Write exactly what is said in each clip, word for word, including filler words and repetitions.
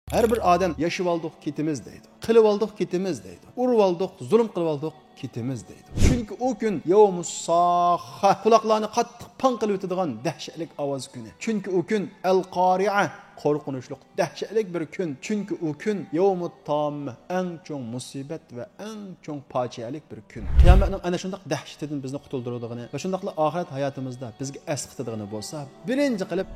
ھەر بىر ئادەم ياشىۋالدۇق، كېتىمىز دەيدۇ. قىلىۋالدۇق، كېتىمىز دەيدۇ. ئۇرۇۋالدۇق، زۇلۇم قىلىۋالدۇق، كېتىمىز دەيدۇ. چۈنكى ئۇ كۈن يەۋمۇسساخا، قۇلاقلارنى قاتتىق پاڭ قىلىۋېتىدىغان دەھشەتلىك ئاۋاز كۈنى. چۈنكى ئۇ كۈن ئەل قارىئە، قورقۇنچلۇق، دەھشەتلىك بىر كۈن. چۈنكى ئۇ كۈن يەۋمۇت تاممە، ئەڭ چوڭ مۇسىبەت ۋە ئەڭ چوڭ پاجىئەلىك بىر كۈن. قىيامەتنىڭ ئەنە شۇنداق دەھشىتىدىن بىزنى قۇتۇلدۇرىدىغىنى ۋە شۇنداقلا ئاخىرەت ھاياتىمىزدا بىزگە ئەسقىتىدىغىنى بولسا، بىرىنچى قىلىپ،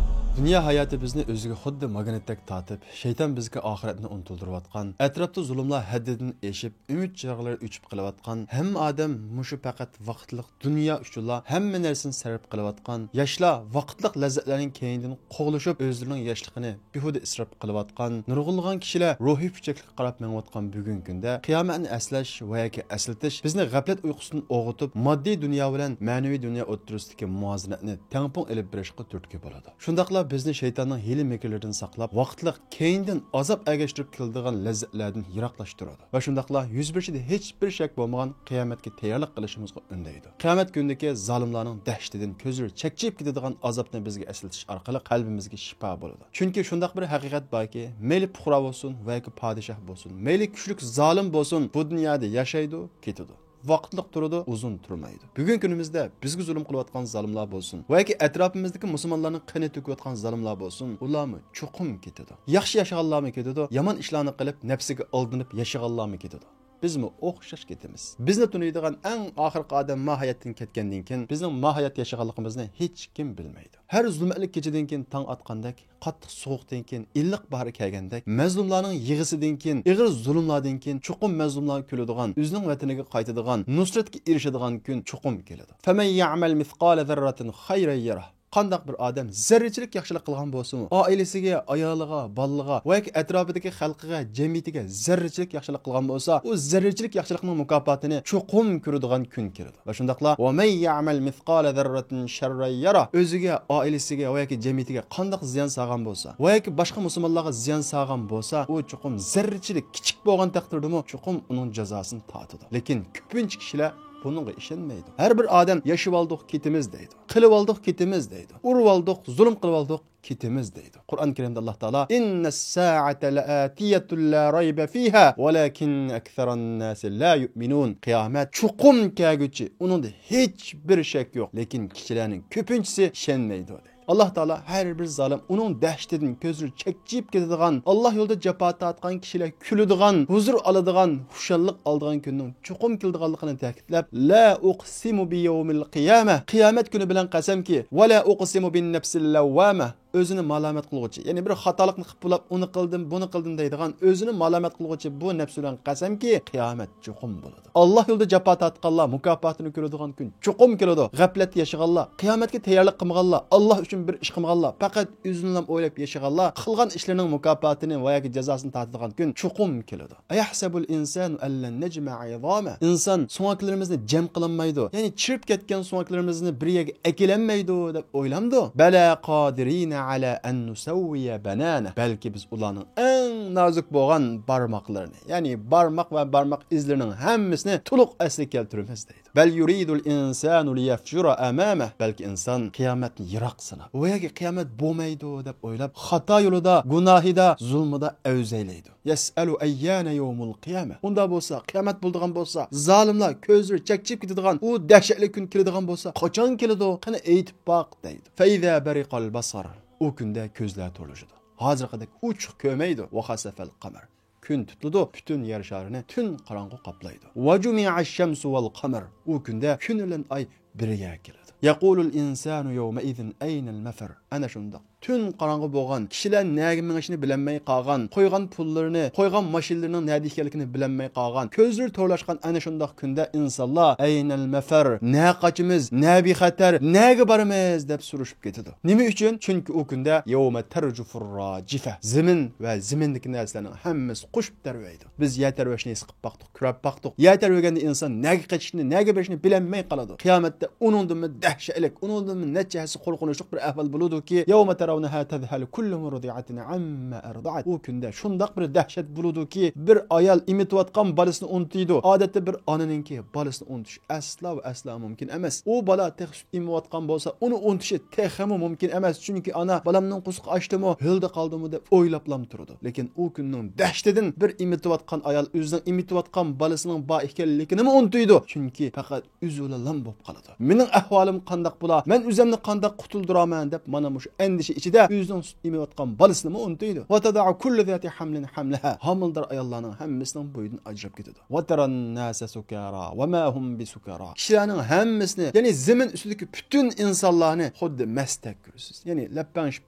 دۇنيا ھاياتى بىزنى ئۆزىگە خۇددى ماگنىتتەك تارتىپ، شەيتان بىزگە ئاخىرەتنى ئۇنتۇلدۇرۇۋاتقان، ئەتراپتا زۇلۇملار ھەددىدىن ئېشىپ، ئۈمىد چىراغلىرى ئۆچۈپ قېلىۋاتقان، ھەممە ئادەم مۇشۇ پەقەت ۋاقىتلىق دۇنيا ئۈچۈنلا ھەممە نەرسىنى سەرپ قىلىۋاتقان، ياشلار ۋاقىتلىق لەززەتلەرنىڭ كەينىدىن قوغلىشىپ، ئۆزلىرىنىڭ ياشلىقىنى بىھۇدە ئىسراپ قىلىۋاتقان، نۇرغۇنلىغان كىشىلەر روھىي پۈچەكلىككە قاراپ مېڭىۋاتقان بۈگۈنكى كۈندە قىيامەتنى ئەسلەش ۋە ياكى ئەسلىتىش بىزنى غەپلەت ئۇيقۇسىدىن ئويغىتىپ، ماددىي دۇنيا بىلەن مەنىۋى دۇنيا ئوتتۇرىسىدىكى مۇۋازىنەتنى تەڭپۇڭ ئېلىپ بېرىشقا تۈرتكە بولىدۇ. شۇنداقلا بىزنى شەيتاننىڭ ھىيلە-مىكىرلىرىدىن ساقلاپ، ۋاقىتلىق كەينىدىن ئازاب ئەگەشتۈرۈپ كېلىدىغان لەززەتلەردىن يىراقلاشتۇرىدۇ. ۋە شۇنداقلا يۈز بېرىشىدە ھېچبىر شەك بولمىغان قىيامەتكە تەييارلىق قىلىشىمىزغا ئۈندەيدۇ. قىيامەت كۈنىدىكى زالىملارنىڭ دەھشىتىدىن كۆزلىرى چەكچىيىپ كېتىدىغان ئازابنى بىزگە ئەسلىتىش ئارقىلىق قەلبىمىزگە شىپا بولىدۇ. چۈنكى شۇنداق بىر ھەقىقەت باركى، مەيلى پۇقرا بولسۇن ۋە ياكى پادىشاھ بولسۇن، مەيلى كۈچلۈك زالىم بولسۇن، بۇ دۇنيادا ياشايدۇ، كېتىدۇ. ۋاقىتلىق تۇرىدۇ، ئۇزۇن تۇرمايدۇ. بۈگۈنكى كۈنىمىزدە بىزگە زۇلۇم قىلىۋاتقان زالىملار بولسۇن ۋە ياكى ئەتراپىمىزدىكى مۇسۇلمانلارنىڭ قېنى تۆكۈۋاتقان زالىملار بولسۇن، ئۇلارمۇ چوقۇم كېتىدۇ. ياخشى ياشىغانلارمۇ كېتىدۇ، يامان ئىشلارنى قىلىپ، نەپسىگە ئالدىنىپ ياشىغانلارمۇ كېتىدۇ. بىزمۇ ئوخشاش كېتىمىز. بىزنى تونۇيدىغان ئەڭ ئاخىرقى ئادەم ماھايەتتىن كەتكەندىن كېيىن، بىزنىڭ ماھايەت ياشىغانلىقىمىزنى ھېچكىم بىلمەيدۇ. ھەر زۇلمەتلىك كېچىدىن كېيىن تاڭ ئاتقاندەك، قاتتىق سوغۇقتىن كېيىن ئىللىق باھار كەلگەندەك، مەزلۇملارنىڭ يىغىسىدىن كېيىن، ئېغىر زۇلۇملاردىن كېيىن چوقۇم مەزلۇملار كۈلىدىغان، ئۆزىنىڭ ۋەتىنىگە قايتىدىغان، نۇسرەتكە ئېرىشىدىغان كۈن چوقۇم كېلىدۇ. فَمَن يَعْمَلْ مِثْقَالَ ذَرَّةٍ خَيْرًا يَرَهُ. قانداق بىر ئادەم زەررىچىلىك ياخشىلىق قىلغان بولسىمۇ، ئائىلىسىگە، ئايالىغا، بالىلىغا ۋە ياكى ئەتراپىدىكى خەلقىگە، جەمئىيىتىگە زەررىچىلىك ياخشىلىق قىلغان بولسا، ئۇ زەررىچىلىك ياخشىلىقنىڭ مۇكاپاتىنى چوقۇم كۆرىدىغان كۈن كېلىدۇ. ۋە شۇنداقلا، وَمَن يَعْمَلْ مِثْقَالَ ذَرَّةٍ شَرًّا يَرَهُ. ئۆزىگە، ئائىلىسىگە ۋە ياكى جەمئىيىتىگە قانداق زىيان سالغان بولسا ۋە ياكى باشقا مۇسۇلمانلارغا زىيان سالغان بولسا، ئۇ چوقۇم زەررىچىلىك كىچىك بولغان تەقدىردىمۇ چوقۇم ئۇنىڭ جازاسىنى تارتىدۇ. لېكىن كۆپىنچە كىشىلەر بۇنىڭغا ئىشەنمەيدۇ. ھەر بىر ئادەم ياشىۋالدۇق، كېتىمىز دەيدۇ. قىلىۋالدۇق، كېتىمىز دەيدۇ. ئۇرۇۋالدۇق، زۇلۇم قىلىۋالدۇق، كېتىمىز دەيدۇ. قۇرئان كەرىمدە ئاللاھ تائالا، إِنَّ السَّاعَةَ لَآتِيَةٌ لَا رَيْبَ فِيهَا وَلَٰكِنَّ أَكْثَرَ النَّاسِ لَا يُؤْمِنُونَ. قىيامەت چوقۇم كەلگۈچى، ئۇنىڭدا ھېچ بىر شەك يوق، لېكىن كىشىلەرنىڭ كۆپىنچىسى ئىشەنمەيدۇ، دەيدۇ. ئاللاھ تائالا ھەر بىر زالىم ئۇنىڭ دەھشىتىدىن كۆزلىرى چەكچىيىپ كېتىدىغان، ئاللاھ يولىدا جاپا تارتقان كىشىلەر كۈلىدىغان، ھۇزۇر ئالىدىغان، خۇشاللىق ئالىدىغان كۈننىڭ چوقۇم كېلىدىغانلىقىنى تەكىتلەپ، لَا أُقْسِمُ بِيَوْمِ الْقِيَامَةِ، قىيامەت كۈنى بىلەن قەسەمكى، وَلَا أُقْسِمُ بِالنَّفْسِ اللَّوَّامَةِ، ئۆزىنى مالامەت قىلغۇچى، يەنى بىر خاتالىقنى قىلىپ بولاپ، ئۇنى قىلدىم، بۇنى قىلدىم دەيدىغان، ئۆزىنى مالامەت قىلغۇچى بۇ نەپس بىلەن قەسەمكى، قىيامەت چوقۇم بولىدۇ. ئاللاھ يولىدا جاپا تارتقانلار مۇكاپاتىنى كۆرىدىغان كۈن چوقۇم كېلىدۇ. غەپلەتتە ياشىغانلار، قىيامەتكە تەييارلىق قىلمىغانلار، ئاللاھ ئۈچۈن بىر ئىش قىلمىغانلار، پەقەت ئۆزىنىلا ئويلاپ ياشىغانلار قىلغان ئىشلىرىنىڭ مۇكاپاتىنى ۋە ياكى جازاسىنى تارتىدىغان كۈن چوقۇم كېلىدۇ. أَيَحْسَبُ الْإِنسَانُ أَلَّن نَّجْمَعَ عِظَامَهُ. ئىنسان سۆڭەكلىرىمىزنى جەم قىلالمايدۇ، يەنى چىرىپ كەتكەن سۆڭەكلىرىمىزنى بىر يەرگە ئەكېلەلمەيدۇ دەپ ئويلامدۇ؟ بَلَىٰ قَادِرِينَ عَلَىٰ أَن نُّسَوِّيَ بَنَانَهُ. بەلكى بىز ئۇلارنىڭ ئەڭ نازۇك بولغان بارماقلىرىنى، يەنى بارماق ۋە بارماق ئىزلىرىنىڭ ھەممىسىنى تولۇق ئەسلىگە كەلتۈرىمىز دەيدۇ. بَلْ يُرِيدُ الْإِنسَانُ لِيَفْجُرَ أَمَامَهُ. بەلكى ئىنسان قىيامەتنى يىراقسىنا، ئۇ يەرگە قىيامەت بولمايدۇ دەپ ئويلاپ، خاتا يولىدا، گۇناھىدا، زۇلمىدا ئەۋزەيلەيدۇ. يَسْأَلُ أَيَّانَ يَوْمُ الْقِيَامَةِ. ئۇنداق بولسا، قىيامەت بولىدىغان بولسا، زالىملار كۆزلىرى چەكچىيىپ كېتىدىغان ئۇ دەھشەتلىك كۈن كېلىدىغان بولسا، قاچان كېلىدۇ؟ قېنى ئېيتىپ باق دەيدۇ. فَإِذَا بَرِقَ الْبَصَرُ. ئۇ كۈندە كۆزلەر تورلىشىدۇ. ھازىرقىدەك ئوچۇق كۆرمەيدۇ. وَخَسَفَ الْقَمَرُ. كۈن تۇتۇلىدۇ، پۈتۈن يەر شارىنى تۈن قاراڭغۇ قاپلايدۇ. وَجُمِعَ الشَّمْسُ وَالْقَمَرُ. ئۇ كۈندە كۈن بىلەن ئاي بىر يەرگە كېلىدۇ. يَقُولُ الْإِنسَانُ يَوْمَئِذٍ أَيْنَ الْمَفَرُّ. ئەنە شۇنداق تۈن قاراڭغۇ بولغان، كىشىلەر نەگە مېڭىشىنى بىلەلمەي قالغان، قويغان پۇللىرىنى، قويغان ماشىنىلىرىنىڭ نەدە ئىكەنلىكىنى بىلەلمەي قالغان، كۆزلىرى تورلاشقان ئەنە شۇنداق كۈندە ئىنسانلار، أَيْنَ الْمَفَرُّ، نەگە قاچىمىز، نە بىخەتەر، نەگە بارىمىز دەپ سورىشىپ كېتىدۇ. نېمە ئۈچۈن؟ چۈنكى ئۇ كۈندە يَوْمَ تَرْجُفُ الرَّاجِفَةُ، زېمىن ۋە زېمىندىكى نەرسىلەرنىڭ ھەممىسى قوشۇپ تەرۋەيدۇ. بىز يەر تەۋرەشنى ھېس قىلىپ باقتۇق، كۆرۈپ باقتۇق. يەر تەۋرىگەندە ئىنسان نەگە قېچىشنى، نەگە بېرىشنى بىلەلمەي قالىدۇ. قىيامەتتە ئۇنىڭدىنمۇ دەھشەتلىك، ئۇنىڭدىنمۇ نەچچە ھەسسە قورقۇنچلۇق بىر ئەھۋال بولىدۇكى، يَوْمَ تَرَوْنَ يَرَوْنَهَا تَذْهَلُ كُلُّ مُرْضِعَةٍ عَمَّا أَرْضَعَتْ. ئۇ كۈندە شۇنداق بىر دەھشەت بولىدۇكى، بىر ئايال ئېمىتىۋاتقان بالىسىنى ئۇنتۇيدۇ. ئادەتتە بىر ئانىنىڭكى بالىسىنى ئۇنتۇشى ئەسلا ۋە ئەسلا مۇمكىن ئەمەس. ئۇ بالا تېخى سۈت ئېمىۋاتقان بولسا، ئۇنى ئۇنتۇشى تېخىمۇ مۇمكىن ئەمەس. چۈنكى ئانا، بالامنىڭ قورسىقى ئاچتىمۇ، ھۆلدە قالدىمۇ دەپ ئويلاپلام تۇرىدۇ. لېكىن ئۇ كۈننىڭ دەھشىتىدىن بىر ئېمىتىۋاتقان ئايال ئۆزىنىڭ ئېمىتىۋاتقان بالىسىنىڭ بار ئىكەنلىكىنىمۇ ئۇنتۇيدۇ. چۈنكى پەقەت ئۆزى بىلەنلا بولۇپ قالىدۇ. مېنىڭ ئەھۋالىم قانداق بولا؟ مەن ئۆزۈمنى قانداق قۇتۇلدۇرامەن دەپ مانا مۇشۇ ئەندىشە ئىچىدە ئۆزىنىڭ سۈت ئېمىۋاتقان بالىسىنىمۇ ئۇنتۇيدۇ. وَتَضَعُ كُلُّ ذَاتِ حَمْلٍ حَمْلَهَا. ھامىلىدار ئاياللارنىڭ ھەممىسىنىڭ بويىدىن ئاجرىپ كېتىدۇ. وَتَرَى النَّاسَ سُكَارَى وَمَا هُمْ بِسُكَارَى. كىشىلەرنىڭ ھەممىسىنى، يەنى زېمىن ئۈستىدىكى پۈتۈن ئىنسانلارنى خۇددى مەستەك كۆرىسىز. يەنى لەپپەڭشىپ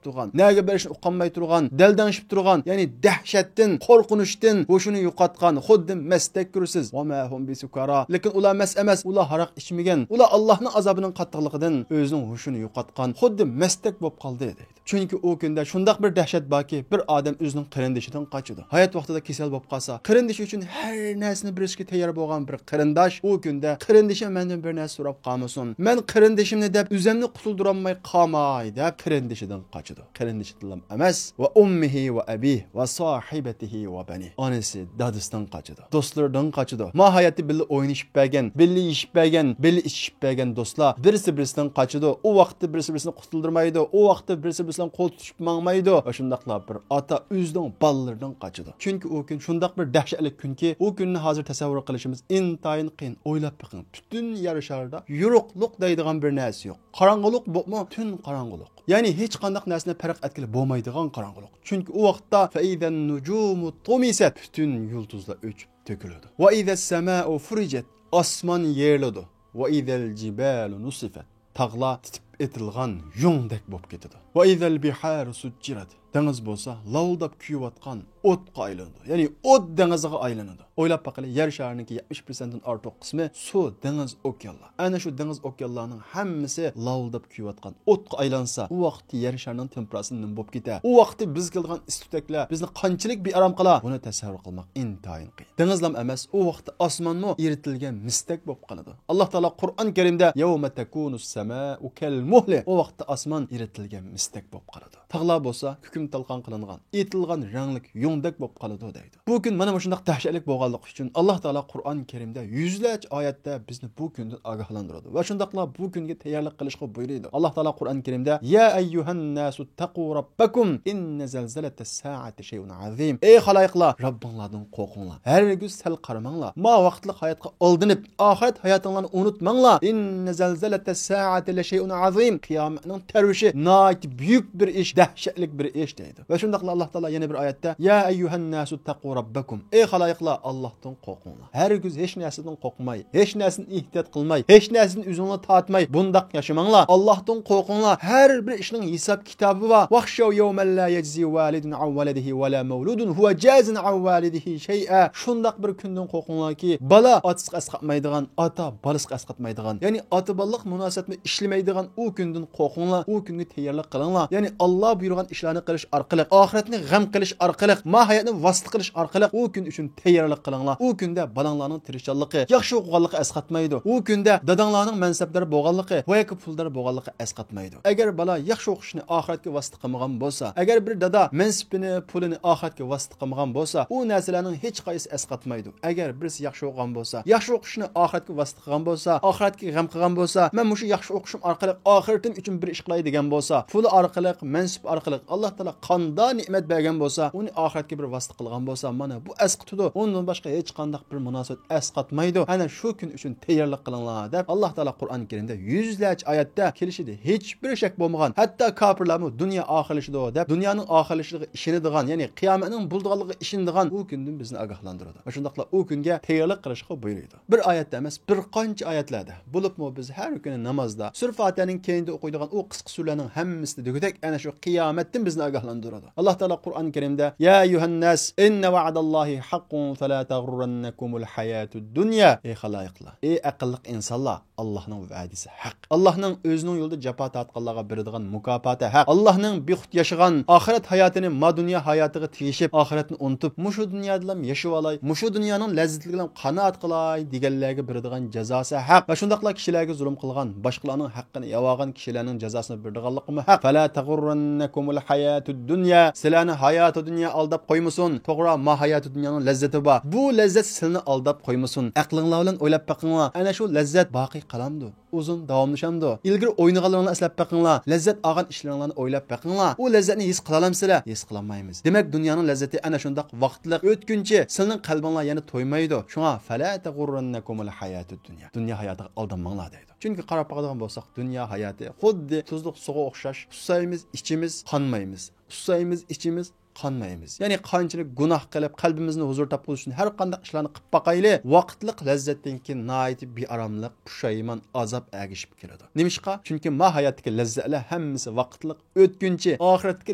تۇرغان، نەگە بېرىشنى ئۇقالماي تۇرغان، دەلدەڭشىپ تۇرغان، يەنى دەھشەتتىن، قورقۇنچتىن ھوشىنى يوقاتقان، خۇددى مەستەك كۆرىسىز. وَمَا هُمْ بِسُكَارَى. لېكىن ئۇلار مەست ئەمەس، ئۇلار ھاراق ئىچمىگەن، ئۇلار ئاللاھنىڭ ئازابىنىڭ قاتتىقلىقىدىن ئۆزىنىڭ ھوشىنى يوقاتقان، خۇددى مەستەك بولۇپ قالدى دەيدۇ. چۈنكى ئۇ كۈندە شۇنداق بىر دەھشەت باركى، بىر ئادەم ئۆزىنىڭ قېرىندىشىدىن قاچىدۇ. ھايات ۋاقتىدا كېسەل بولۇپ قالسا، قېرىندىشى ئۈچۈن ھەر نەرسىنى بېرىشكە تەييار بولغان بىر قېرىنداش ئۇ كۈندە، «قېرىندىشىم مەندىن بىر نەرسە سوراپ قالمىسۇن، مەن قېرىندىشىمنى دەپ ئۆزۈمنى قۇتۇلدۇرالماي قالماي» دەپ قېرىندىشىدىن قاچىدۇ. قېرىندىشىدىنلا ئەمەس، «وَأُمِّهِ وَأَبِيهِ وَصَاحِبَتِهِ وَبَنِيهِ». ئانىسى، دادىسىدىن قاچىدۇ. دوستلىرىدىن قاچىدۇ. ما ھاياتتا بىللە ئوينىشىپ بەرگەن، بىللە يېيىشىپ بەرگەن، بىللە ئىچىشىپ بەرگەن دوستلار بىرسى بىرسىدىن قاچىدۇ. ئۇ ۋاقىتتا بىرسى بىرسىنى قۇتۇلدۇرمايدۇ. ئۇ ۋاقىتتا بىرسى بىرسىدىن قول تۇتۇشۇپ ماڭمايدۇ. ۋە شۇنداقلا بىر ئاتا ئۆزىنىڭ بالىلىرىدىن قاچىدۇ. چۈنكى ئۇ كۈن شۇنداق بىر دەھشەتلىك كۈنكى، ئۇ كۈننى ھازىر تەسەۋۋۇر قىلىشىمىز ئىنتايىن قىيىن. ئويلاپ بېقىڭ، پۈتۈن يەر شارىدا يورۇقلۇق دەيدىغان بىر نەرسە يوق. قاراڭغۇلۇق بولۇپمۇ تۈن قاراڭغۇلۇق. يەنى ھېچقانداق نەرسىنى پەرق ئەتكىلى بولمايدىغان قاراڭغۇلۇق. چۈنكى ئۇ ۋاقىتتا فَإِذَا النُّجُومُ طُمِسَتْ، پۈتۈن يۇلتۇزلار ئۆچۈپ تۆكۈلىدۇ. وَإِذَا السَّمَاءُ فُرِجَتْ، ئاسمان يېرىلىدۇ. وَإِذَا الْجِبَالُ نُسِفَتْ، تاغلار تىتىپ ئېتىلغان يۇڭدەك بولۇپ كېتىدۇ. وَإِذَا الْبِحَارُ سُجِّرَتْ، دېڭىز بولسا لاۋۇلداپ كۆيۈۋاتقان ئوتقا ئايلىنىدۇ. يەنى ئوت دېڭىزىغا ئايلىنىدۇ. ئويلاپ باقىلى، يەر شارىنىڭكى يەتمىش پىرسەنتتىن ئارتۇق قىسمى سۇ، دېڭىز، ئوكيانلار. ئەنە شۇ دېڭىز، ئوكيانلارنىڭ ھەممىسى لاۋۇلداپ كۆيۈۋاتقان ئوتقا ئايلانسا، ئۇ ۋاقىتتا يەر شارىنىڭ تېمپېراتۇرىسى نېمە بولۇپ كېتەر؟ ئۇ ۋاقىتتا بىزگە كېلىدىغان ئىسسىق تۈتەكلەر بىزنى قانچىلىك بىئارام قىلار؟ بۇنى تەسەۋۋۇر قىلماق ئىنتايىن قىيىن. دېڭىزلام ئەمەس، ئۇ ۋاقىتتا ئاسمانمۇ ئېرىتىلگەن مىستەك بولۇپ قالىدۇ. ئاللاھ تائالا قۇرئان كەرىمدە، «يَوْمَ تَكُونُ السَّمَاءُ كَالْمُهْلِ»، ئۇ ۋاقىتتا ئاسمان ئېرىتىلگەن مىستەك بولۇپ قالىدۇ. تاغلار بولسا كۆكۈم تالقان قىلىنغان، ئېتىلغان رەڭلىك يۇڭدەك بولۇپ قالىدۇ دەيدۇ. بۇ كۈن مانا مۇشۇنداق دەھشەتلىك بولغانلىقى ئۈچۈن، ئاللاھ تائالا قۇرئان كەرىمدە يۈزلەرچە ئايەتتە بىزنى بۇ كۈندىن ئاگاھلاندۇرىدۇ ۋە شۇنداقلا بۇ كۈنگە تەييارلىق قىلىشقا بۇيرۇيدۇ. ئاللاھ تائالا قۇرئان كەرىمدە، «يَا أَيُّهَا النَّاسُ اتَّقُوا رَبَّكُمْ إِنَّ زَلْزَلَةَ السَّاعَةِ شَيْءٌ عَظِيمٌ». ئەي خالايىقلار، رەببىڭلاردىن قورقۇڭلار. ھەرگىز سەل قارىماڭلار. ما ۋاقىتلىق ھاياتقا ئالدىنىپ، ئاخىرەت ھاياتىڭلارنى ئۇنتۇماڭلار. «إِنَّ زَلْزَلَةَ السَّاعَةِ لَشَيْءٌ عَظِيمٌ». قىيامەتنىڭ تەۋرىشى ناھايىتى بۈيۈك بىر ئىش، دەھشەتلىك بىر ئىش دەيدۇ. ۋە شۇنداقلا ئاللاھ تائالا يەنە بىر ئايەتتە، «يَا أَيُّهَا النَّاسُ اتَّقُوا رَبَّكُمْ». ئەي خالايىقلار، ئاللاھتىن قورقۇڭلار. ھەرگىز ھېچ نەرسىدىن قورقماي، ھېچ نەرسىدىن ئېھتىيات قىلماي، ھېچ نەرسىدىن ئۆزۈڭلارنى تارتماي بۇنداق ياشىماڭلار. ئاللاھتىن قورقۇڭلار. ھەر بىر ئىشنىڭ ھېساب كىتابى بار. «وَاخْشَوْا يَوْمًا لَا يَجْزِي وَالِدٌ عَنْ وَلَدِهِ وَلَا مَوْلُودٌ هُوَ جَازٍ عَنْ وَالِدِهِ شَيْئًا». شۇنداق بىر كۈندىن قورقۇڭلاركى، بالا ئاتىسىغا ئەسقاتمايدىغان، ئاتا بالىسىغا ئەسقاتمايدىغان، يەنى ئاتا-بالىلىق مۇناسىۋەتمۇ ئىشلىمەيدىغان ئۇ كۈندىن قورقۇڭلار، ئۇ كۈنگە تەييارلىق قىلىڭلار. يەنى ئاللاھ بۇيرۇغان ئىشلارنى قىلىش ئارقىلىق، ئاخىرەتنى غەم قىلىش ئارقىلىق، ما ھاياتنى ۋاسىتە قىلىش ئارقىلىق ئۇ كۈن ئۈچۈن تەييارلىق قىلىڭلار. ئۇ كۈندە بالاڭلارنىڭ تىرىشچانلىقى، ياخشى ئوقۇغانلىقى ئەسقاتمايدۇ. ئۇ كۈندە داداڭلارنىڭ مەنسەپدار بولغانلىقى ۋە ياكى پۇلدار بولغانلىقى ئەسقاتمايدۇ. ئەگەر بالا ياخشى ئوقۇشنى ئاخىرەتكە ۋاسىتە قىلمىغان بولسا، ئەگەر بىر دادا مەنسىپىنى، پۇلىنى ئاخىرەتكە ۋاسىتە قىلمىغان بولسا، ئۇ نەرسىلەرنىڭ ھېچقايسىسى ئەسقاتمايدۇ. ئەگەر بىرسى ياخشى ئوقۇغان بولسا، ياخشى ئوقۇشنى ئاخىرەتكە ۋاسىتە قىلغان بولسا، ئاخىرەتكە غەم قىلغان بولسا، مەن مۇشۇ ياخشى ئوقۇشۇم ئارقىلىق ئاخىرىتىم ئۈچۈن بىر ئىش قىلاي دېگەن بولسا، پۇلى ئارقىلىق، مەنسىپى ئارقىلىق ئاللاھ تائالا قانداق نېمەت بەرگەن بولسا، ئۇنى ئاخىرەتكە بىر ۋاسىتە قىلغان بولسا، مانا بۇ ئەسقىتىدۇ. ئۇنىڭدىن باشقا ھېچقانداق بىر مۇناسىۋەت ئەسقاتمايدۇ. ئەنە شۇ كۈن ئۈچۈن تەييارلىق قىلىڭلار دەپ ئاللاھ تائالا قۇرئان كەرىمدە يۈزلەرچە ئايەتتە كېلىشىدە ھېچبىر شەك بولمىغان، ھەتتا كاپىرلارمۇ دۇنيا ئاخىرلىشىدۇ دەپ، دۇنيانىڭ ئاخىرلىشىشىغا ئىشىنىدىغان، يەنى قىيامەتنىڭ بولىدىغانلىقىغا ئىشىنىدىغان ئۇ كۈندىن بىزنى ئاگاھلاندۇرىدۇ. ۋە شۇنداقلا ئۇ كۈنگە تەييارلىق قىلىشقا بۇيرۇيدۇ. بىر ئايەتتە ئەمەس، بىر قانچە ئايەتلەردە، بولۇپمۇ بىز ھەر كۈنى نامازدا سۈرە فاتىھەنىڭ كەينىدە ئوقۇيدىغان ئۇ قىسقا سۈرىلەرنىڭ ھەممىسىدە دېگۈدەك ئەنە شۇ قىيامەتتىن بىزنى ئاگاھ ئاگاھلاندۇرىدۇ. ئاللا تائالا قۇرئان كەرىمدە، يا أيها الناس إن وعد الله حق فلا تغرنكم الحياة الدنيا. ئەي خالايىقلار، ئەي ئەقىللىق ئىنسانلار، ئاللانىڭ ۋەدىسى ھەق. ئاللانىڭ ئۆزىنىڭ يولىدا جاپا تارتقانلارغا بېرىدىغان مۇكاپاتى ھەق. ئاللانىڭ بىخۇد ياشىغان ئاخىرەت ھاياتىنى ما دۇنيا ھاياتىغا تېگىشىپ، ئاخىرەتنى ئۇنتۇپ، مۇشۇ دۇنيادىلا ياشىۋالاي، مۇشۇ دۇنيانىڭ لەززىتىگىلا قانائەت قىلاي دېگەنلەرگە بېرىدىغان جازاسى ھەق. ۋە شۇنداقلا كىشىلەرگە زۇلۇم قىلغان، باشقىلارنىڭ ھەققىنى يەۋالغان كىشىلەرنىڭ جازاسىنى بېرىدىغانلىقىمۇ ھەق. فلا تغرنكم الحياة الدنيا. سىلەرنى ھاياتى دۇنيا ئالداپ قويمىسۇن. توغرا، ما ھاياتى دۇنيانىڭ لەززىتى بار. بۇ لەززەت سىلىنى ئالداپ قويمىسۇن. ئەقلىڭلار بىلەن ئويلاپ بېقىڭلار. ئەنە شۇ لەززەت باقىي قالامدۇ؟ ئۇزۇن داۋاملىشامدۇ؟ ئىلگىرى ئوينىغانلىرىڭلارنى ئەسلەپ بېقىڭلار. لەززەت ئالغان ئىشلىرىڭلارنى ئويلاپ بېقىڭلار. ئۇ لەززەتنى ھېس قىلالامسىلەر؟ ھېس قىلالمايمىز. دېمەك، دۇنيانىڭ لەززىتى ئەنە شۇنداق ۋاقىتلىق، ئۆتكۈنچى. سىلىنىڭ قەلبىڭلار يەنە تويمايدۇ. شۇڭا، فلا تغرنكم الحياة الدنيا. دۇنيا ھاياتىغا ئالدانماڭلار دەيدۇ. چۈنكى قاراپ باقىدىغان بولساق، دۇنيا ھاياتى خۇددى تۇزلۇق سۇغا ئوخشاش. سۇسايمىز، ئىچىمىز، قانمايمىز. سۇسايمىز، ئىچىمىز، قانمايمىز. يەنى قانچىلىك گۇناھ قىلىپ، قەلبىمىزنى ھۇزۇر تاپقۇزۇش ئۈچۈن ھەر قانداق ئىشلارنى قىلىپ باقايلى، ۋاقىتلىق لەززەتتىن كېيىن ناھايىتى بىئاراملىق، پۇشايمان، ئازاب ئەگىشىپ كېلىدۇ. نېمىشقا؟ چۈنكى ما ھاياتتىكى لەززەتلەر ھەممىسى ۋاقىتلىق، ئۆتكۈنچى، ئاخىرەتتىكى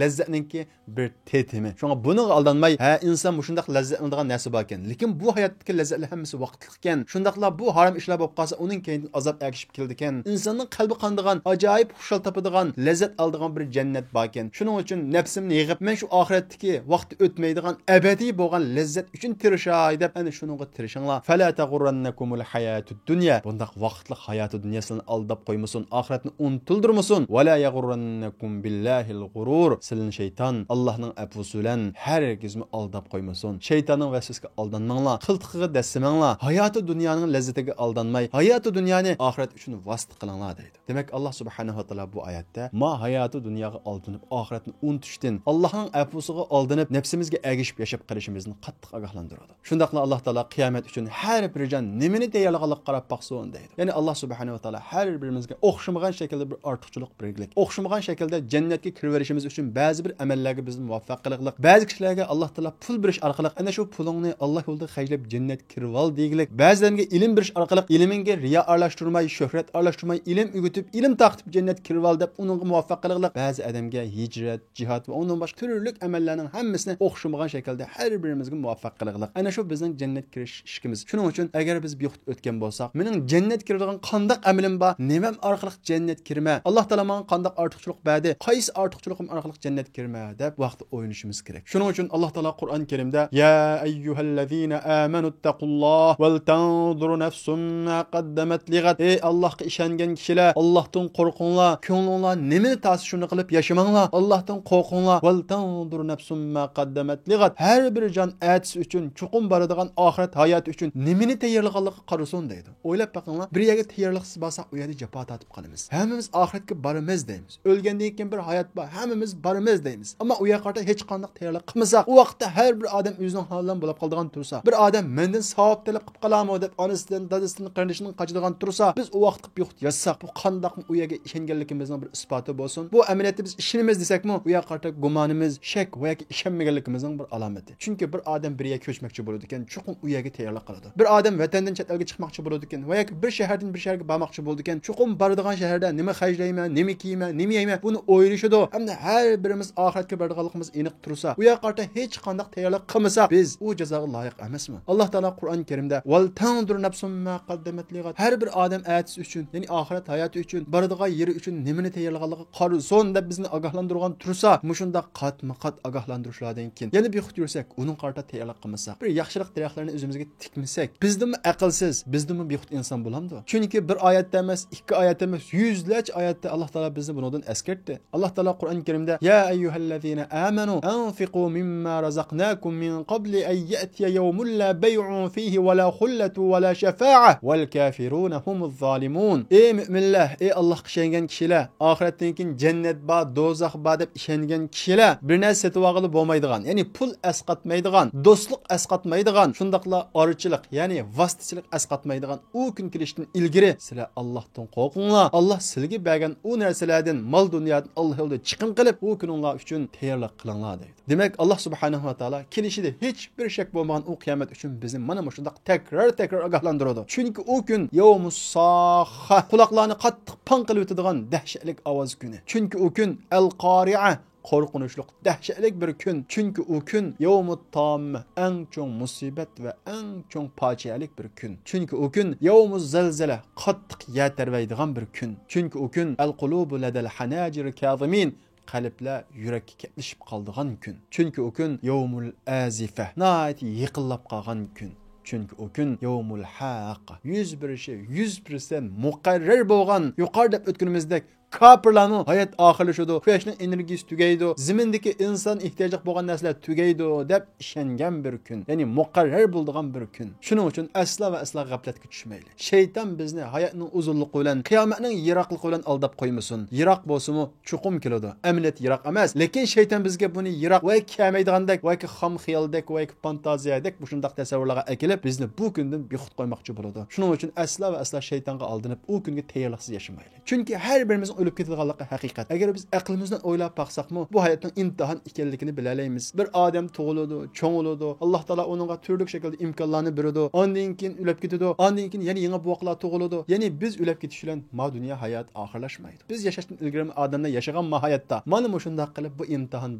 لەززەتنىڭكى بىر تېتىمى. شۇڭا بۇنىڭغا ئالدانماي، ھە، ئىنسان مۇشۇنداق لەززەتلىنىدىغان نەرسە باركەن. لېكىن بۇ ھاياتتىكى لەززەتلەر ھەممىسى ۋاقىتلىق ئىكەن. شۇنداقلا بۇ ھارام ئىشلار بولۇپ قالسا، ئۇنىڭ كەينىدىن ئازاب ئەگىشىپ كېلىدىكەن. ئىنساننىڭ قەلبى قانىدىغان، ئاجايىپ خۇشال تاپىدىغان، لەززەت ئالىدىغان بىر جەننەت باركەن. شۇنىڭ ئۈچۈن نەپسىمنى يىغىپ، مەن شۇ ئاخىرەتتىكى ۋاقتى ئۆتمەيدىغان، ئەبەدىي بولغان لەززەت ئۈچۈن تىرىشاي دەپ، ئەنە شۇنىڭغا تىرىشىڭلار. فلا تغرنكم الحياة الدنيا. بۇنداق ۋاقىتلىق ھاياتى دۇنيا سىلىنى ئالداپ قويمىسۇن، ئاخىرەتنى ئۇنتۇلدۇرمىسۇن. ولا يغرنكم بالله الغرور. سىلىنى شەيتان، ئاللانىڭ ئەپۇسى بىلەن، ھەرگىزمۇ ئالداپ قويمىسۇن. شەيتاننىڭ ۋەسۋەسىگە ئالدانماڭلار، قىلتىقىغا دەسسىمەڭلار. ھاياتى دۇنيانىڭ لەززىتىگە ئالدانماي، ھاياتى دۇنيانى ئاخىرەت ئۈچۈن ۋاسىتە قىلىڭلار دەيدۇ. دېمەك، ئاللا سۇبھانەھۇ ۋە تائالا بۇ ئايەتتە ما ھاياتى دۇنياغا ئالدىنىپ، ئاخىرەتنى ئۇنتۇشتىن، ئاللانىڭ ئەپۇسىغا ئالدىنىپ، نەپسىمىزگە ئەگىشىپ ياشاپ قېلىشىمىزدىن قاتتىق ئاگاھلاندۇرىدۇ. شۇنداقلا ئاللا تائالا قىيامەت ئۈچۈن ھەر بىر جان نېمىنى تەييارلىغانلىقىغا قاراپ باقسۇن دەيدۇ. يەنى ئاللا سۇبھانەھۇ ۋە تائالا ھەر بىرىمىزگە ئوخشىمىغان شەكىلدە بىر ئارتۇقچىلىق بەرگىلىك. ئوخشىمىغان شەكىلدە جەننەتكە كىرىۋېرىشىمىز ئۈچۈن بەزى بىر ئەمەللەرگە بىزنى مۇۋەپپەق قىلغىلىق. بەزى كىشىلەرگە ئاللا تائالا پۇل بېرىش ئارقىلىق، ئەنە شۇ پۇلۇڭنى ئاللا يولىدا خەجلەپ جەننەتكە كىرىۋال دېگىلىك. بەزى ئادەمگە ئىلىم بېرىش ئارقىلىق ئىلمىڭگە رىيا ئارىلاشتۇرماي، شۆھرەت ئارىلاشتۇرماي، ئىلىم ئۆگىتىپ، ئىلىم تارقىتىپ جەننەتكە كىرىۋال دەپ ئۇنىڭغا مۇۋەپپەق قىلغىلىق. بەزى ئادەمگە ھىجرەت، جىھاد ۋە ئۇندىن باشقا تۈرلۈك ئەمەللەرنىڭ ھەممىسىنى ئوخشىمىغان شەكىلدە ھەر بىرىمىزگە مۇۋەپپەق قىلغىلىق. ئەنە شۇ بىزنىڭ جەننەتكە كىرىش ئىشىكىمىز. شۇنىڭ ئۈچۈن ئەگەر بىز بىخۇد ئۆتكەن بولساق، مېنىڭ جەننەتكە كىرىدىغان قانداق ئەمىلىم بار؟ نېمەم ئارقىلىق جەننەتكە كىرىمەن؟ ئاللا تائالا ماڭا قانداق ئارتۇقچىلىق بەردى؟ قايسى ئارتۇقچىلىقىم ئارقىلىق جەننەتكە كىرىمەن؟ دەپ بۇ ھەقتە ئويلىنىشىمىز كېرەك. شۇنىڭ ئۈچۈن ئاللا تائالا قۇرئان كەرىمدە، يا أيها الذين آمنوا اتقوا الله ولتنظر نفس ما قدمت لغد. ئەي ئاللاھقا ئىشەنگەن كىشىلەر، ئاللاھتىن قورقۇڭلار، كۆڭلۈڭلار نېمىنى تارتسا شۇنى قىلىپ ياشىماڭلار. ئاللاھتىن قورقۇڭلار. ولتنظر نفس ما قدمت لغد. ھەر بىر جان ئەتىسى ئۈچۈن، چوقۇم بارىدىغان ئاخىرەت ھاياتى ئۈچۈن نېمىنى تەييارلىغانلىقىغا قارىسۇن دەيدۇ. ئويلاپ بېقىڭلار، بىر يەرگە تەييارلىقسىز بارساق، ئۇ يەردە جاپا تارتىپ قالىمىز. ھەممىمىز ئاخىرەتكە بارىمىز دەيمىز. ئۆلگەندىن كېيىن بىر ھايات بار، ھەممىمىز بارىمىز دەيمىز. ئەمما ئۇ يەرگە قارىتا ھېچقانداق تەييارلىق قىلمىساق، ئۇ ۋاقىتتا ھەر بىر ئادەم ئۆزىنىڭ ھالى بىلەن بولاپ قالىدىغان تۇرسا، بىر ئادەم مەندىن ساۋاب تەلەپ قىلىپ قالامۇ دەپ ئانىسىدىن، دادىسىدىن، قېرىندىشىدىن قاچىدىغان تۇرسا، بىز ئۇ ۋاقىتقا بىخۇد ياتساق، بۇ قانداقمۇ ئۇ يەرگە ئىشەنگەنلىكىمىزنىڭ بىر ئىسپاتى بولسۇن؟ بۇ ئەمەلىيەتتە بىز ئىشىنىمىز دېسەكمۇ، ئۇ يەرگە قارىتا گۇمانىمىز، شەك ۋە ياكى ئىشەنمىگەنلىكىمىزنىڭ بىر ئالامىتى. چۈنكى بىر ئادەم بىر يەرگە كۆچمەكچى بولىدىكەن، چوقۇم ئۇ يەرگە تەييارلىق قىلىدۇ. بىر ئادەم ۋەتەندىن چەت ئەلگە چىقماقچى بولىدىكەن ۋە ياكى بىر شەھەردىن بىر شەھەرگە بارماقچى بولىدىكەن، چوقۇم بارىدىغان شەھەردە نېمە خەجلەيمەن، نېمە كىيىمەن، نېمە يەيمەن، بۇنى ئويلىشىدۇ. ھەمدە ھەر بىرىمىز ئاخىرەتكە بارىدىغانلىقىمىز ئېنىق تۇرسا، ئۇ يەرگە قارىتا ھېچقانداق تەييارلىق قىلمىساق، بىز ئۇ جازاغا لايىق ئەمەسمۇ؟ ئاللا تائالا قۇرئان كەرىمدە، ولتنظر نفس ما قدمت لغد. ھەر بىر ئادەم ئەتىسى ئۈچۈن، يەنى ئاخىرەت ھاياتى ئۈچۈن، بارىدىغان يېرى ئۈچۈن نېمىنى تەييارلىغانلىقىغا قارىسۇن دەپ بىزنى ئاگاھلاندۇرغان تۇرسا، مۇشۇنداق قاتمۇ قات ئاگاھلاندۇرۇشلاردىن كېيىن يەنە بىخۇد يۈرسەك، ئۇنىڭغا قارىتا تەييارلىق قىلمىساق، بىر ياخشىلىق دەرەخلىرىنى ئۆزىمىزگە تىكمىسەك، بىزدىنمۇ ئەقىلسىز، بىزدىنمۇ بىخۇد ئىنسان بولامدۇ؟ چۈنكى بىر ئايەتتە ئەمەس، ئىككى ئايەتتە ئەمەس، يۈزلەرچە ئايەتتە ئاللا تائالا بىزنى بۇنىڭدىن ئەسكەرتتى. ئاللا تائالا قۇرئان كەرىمدە، يا أيها الذين آمنوا أنفقوا مما رزقناكم من قبل أن يأتي يوم لا بيع فيه ولا خلة ولا شفاعة والكافرون هم الظالمون. ئەي مۆمىنلەر، ئەي ئاللاھقا ئىشەنگەن كىشىلەر، ئاخىرەتتىن كېيىن جەننەت بار، دوزاخ بار دەپ ئىشەنگەن كىشىلەر، بىر نەرسە سېتىۋالغىلى بولمايدىغان، يەنى پۇل ئەسقاتمايدىغان، دوستلۇق ئەسقاتمايدىغان، شۇنداقلا ئارىچىلىق، يەنى ۋاسىتىچىلىق ئەسقاتمايدىغان ئۇ كۈن كېلىشتىن ئىلگىرى سىلەر ئاللاھتىن قورقۇڭلار. ئاللاھ سىلەرگە بەرگەن ئۇ نەرسىلەردىن، مال دۇنيادىن ئاللاھ يولىدا چىقىم قىلىپ، ئۇ كۈنۈڭلار ئۈچۈن تەييارلىق قىلىڭلار دەيدۇ. دېمەك، ئاللاھ سۇبھانەھۇ ۋە تائالا كېلىشىدە ھېچ بىر شەك بولمىغان ئۇ قىيامەت ئۈچۈن بىزنى مانا مۇشۇنداق تەكرار-تەكرار ئاگاھلاندۇرىدۇ. چۈنكى ئۇ كۈن يەۋمۇس ساخخا، قۇلاقلارنى قاتتىق پاڭ قىلىۋېتىدىغان دەھشەتلىك ئاۋاز كۈنى. چۈنكى ئۇ كۈن ئەل قارىئە، قورقۇنچلۇق، دەھشەتلىك بىر كۈن. چۈنكى ئۇ كۈن يەۋمۇت تاممە، ئەڭ چوڭ مۇسىبەت ۋە ئەڭ چوڭ پاجىئەلىك بىر كۈن. چۈنكى ئۇ كۈن يەۋمۇز زەلزەلە، قاتتىق يەر تەۋرەيدىغان بىر كۈن. چۈنكى ئۇ كۈن ئەل قۇلۇبۇ لەدەل ھەناجىر كازىمىن، قەلبلەر يۈرەككە كەتلىشىپ قالىدىغان كۈن. چۈنكى ئۇ كۈن يەۋمۇل ئازىفە، ناھايىتى يېقىنلاپ قالغان كۈن. چۈنكى ئۇ كۈن يەۋمۇل ھەق، يۈز بېرىشى يۈز پىرسەنت مۇقەررەر بولغان، يۇقىرىدا دەپ ئۆتكىنىمىزدەك، كاپىرلارنىڭ ھايات ئاخىرلىشىدۇ، قۇياشنىڭ ئېنېرگىيىسى تۈگەيدۇ، زېمىندىكى ئىنسان ئېھتىياجلىق بولغان نەرسىلەر تۈگەيدۇ دەپ ئىشەنگەن بىر كۈن، يەنى مۇقەررەر بولىدىغان بىر كۈن. شۇنىڭ ئۈچۈن ئەسلا ۋە ئەسلا غەپلەتكە چۈشمەيلى. شەيتان بىزنى ھاياتنىڭ ئۇزۇنلۇقى بىلەن، قىيامەتنىڭ يىراقلىقى بىلەن ئالداپ قويمىسۇن. يىراق بولسىمۇ، چوقۇم كېلىدۇ. ئەمەلىيەتتە يىراق ئەمەس، لېكىن شەيتان بىزگە بۇنى يىراق ۋە كەلمەيدىغاندەك، ۋە كى خام خىيالدەك، ۋە كى فانتازىيەدەك مۇشۇنداق تەسەۋۋۇرلارغا ئەكېلىپ، بىزنى بۇ كۈندىن بىخۇد قويماقچى بولىدۇ. شۇنىڭ ئۈچۈن ئەسلا ۋە ئەسلا شەيتانغا ئالدىنىپ، ئۇ كۈنگە تەييارلىقسىز ياشىمايلى. چۈنكى ھەر بىرىمىزنىڭ ئۆلۈپ كېتىدىغانلىقى ھەقىقەت. ئەگەر بىز ئەقلىمىز بىلەن ئويلاپ باقساقمۇ، بۇ ھاياتنىڭ ئىمتىھان ئىكەنلىكىنى بىلەلەيمىز. بىر ئادەم تۇغۇلىدۇ، چوڭىيىدۇ، ئاللا تائالا ئۇنىڭغا تۈرلۈك شەكىلدە ئىمكانلارنى بېرىدۇ، ئاندىن كېيىن ئۆلۈپ كېتىدۇ، ئاندىن كېيىن يەنە يېڭى بوۋاقلار تۇغۇلىدۇ. يەنى بىز ئۆلۈپ كېتىش بىلەن ما دۇنيا ھاياتى ئاخىرلاشمايدۇ. بىز ياشاشتىن ئىلگىرى ئادەملەر ياشىغان ما ھاياتتا، مانا مۇشۇنداق قىلىپ بۇ ئىمتىھان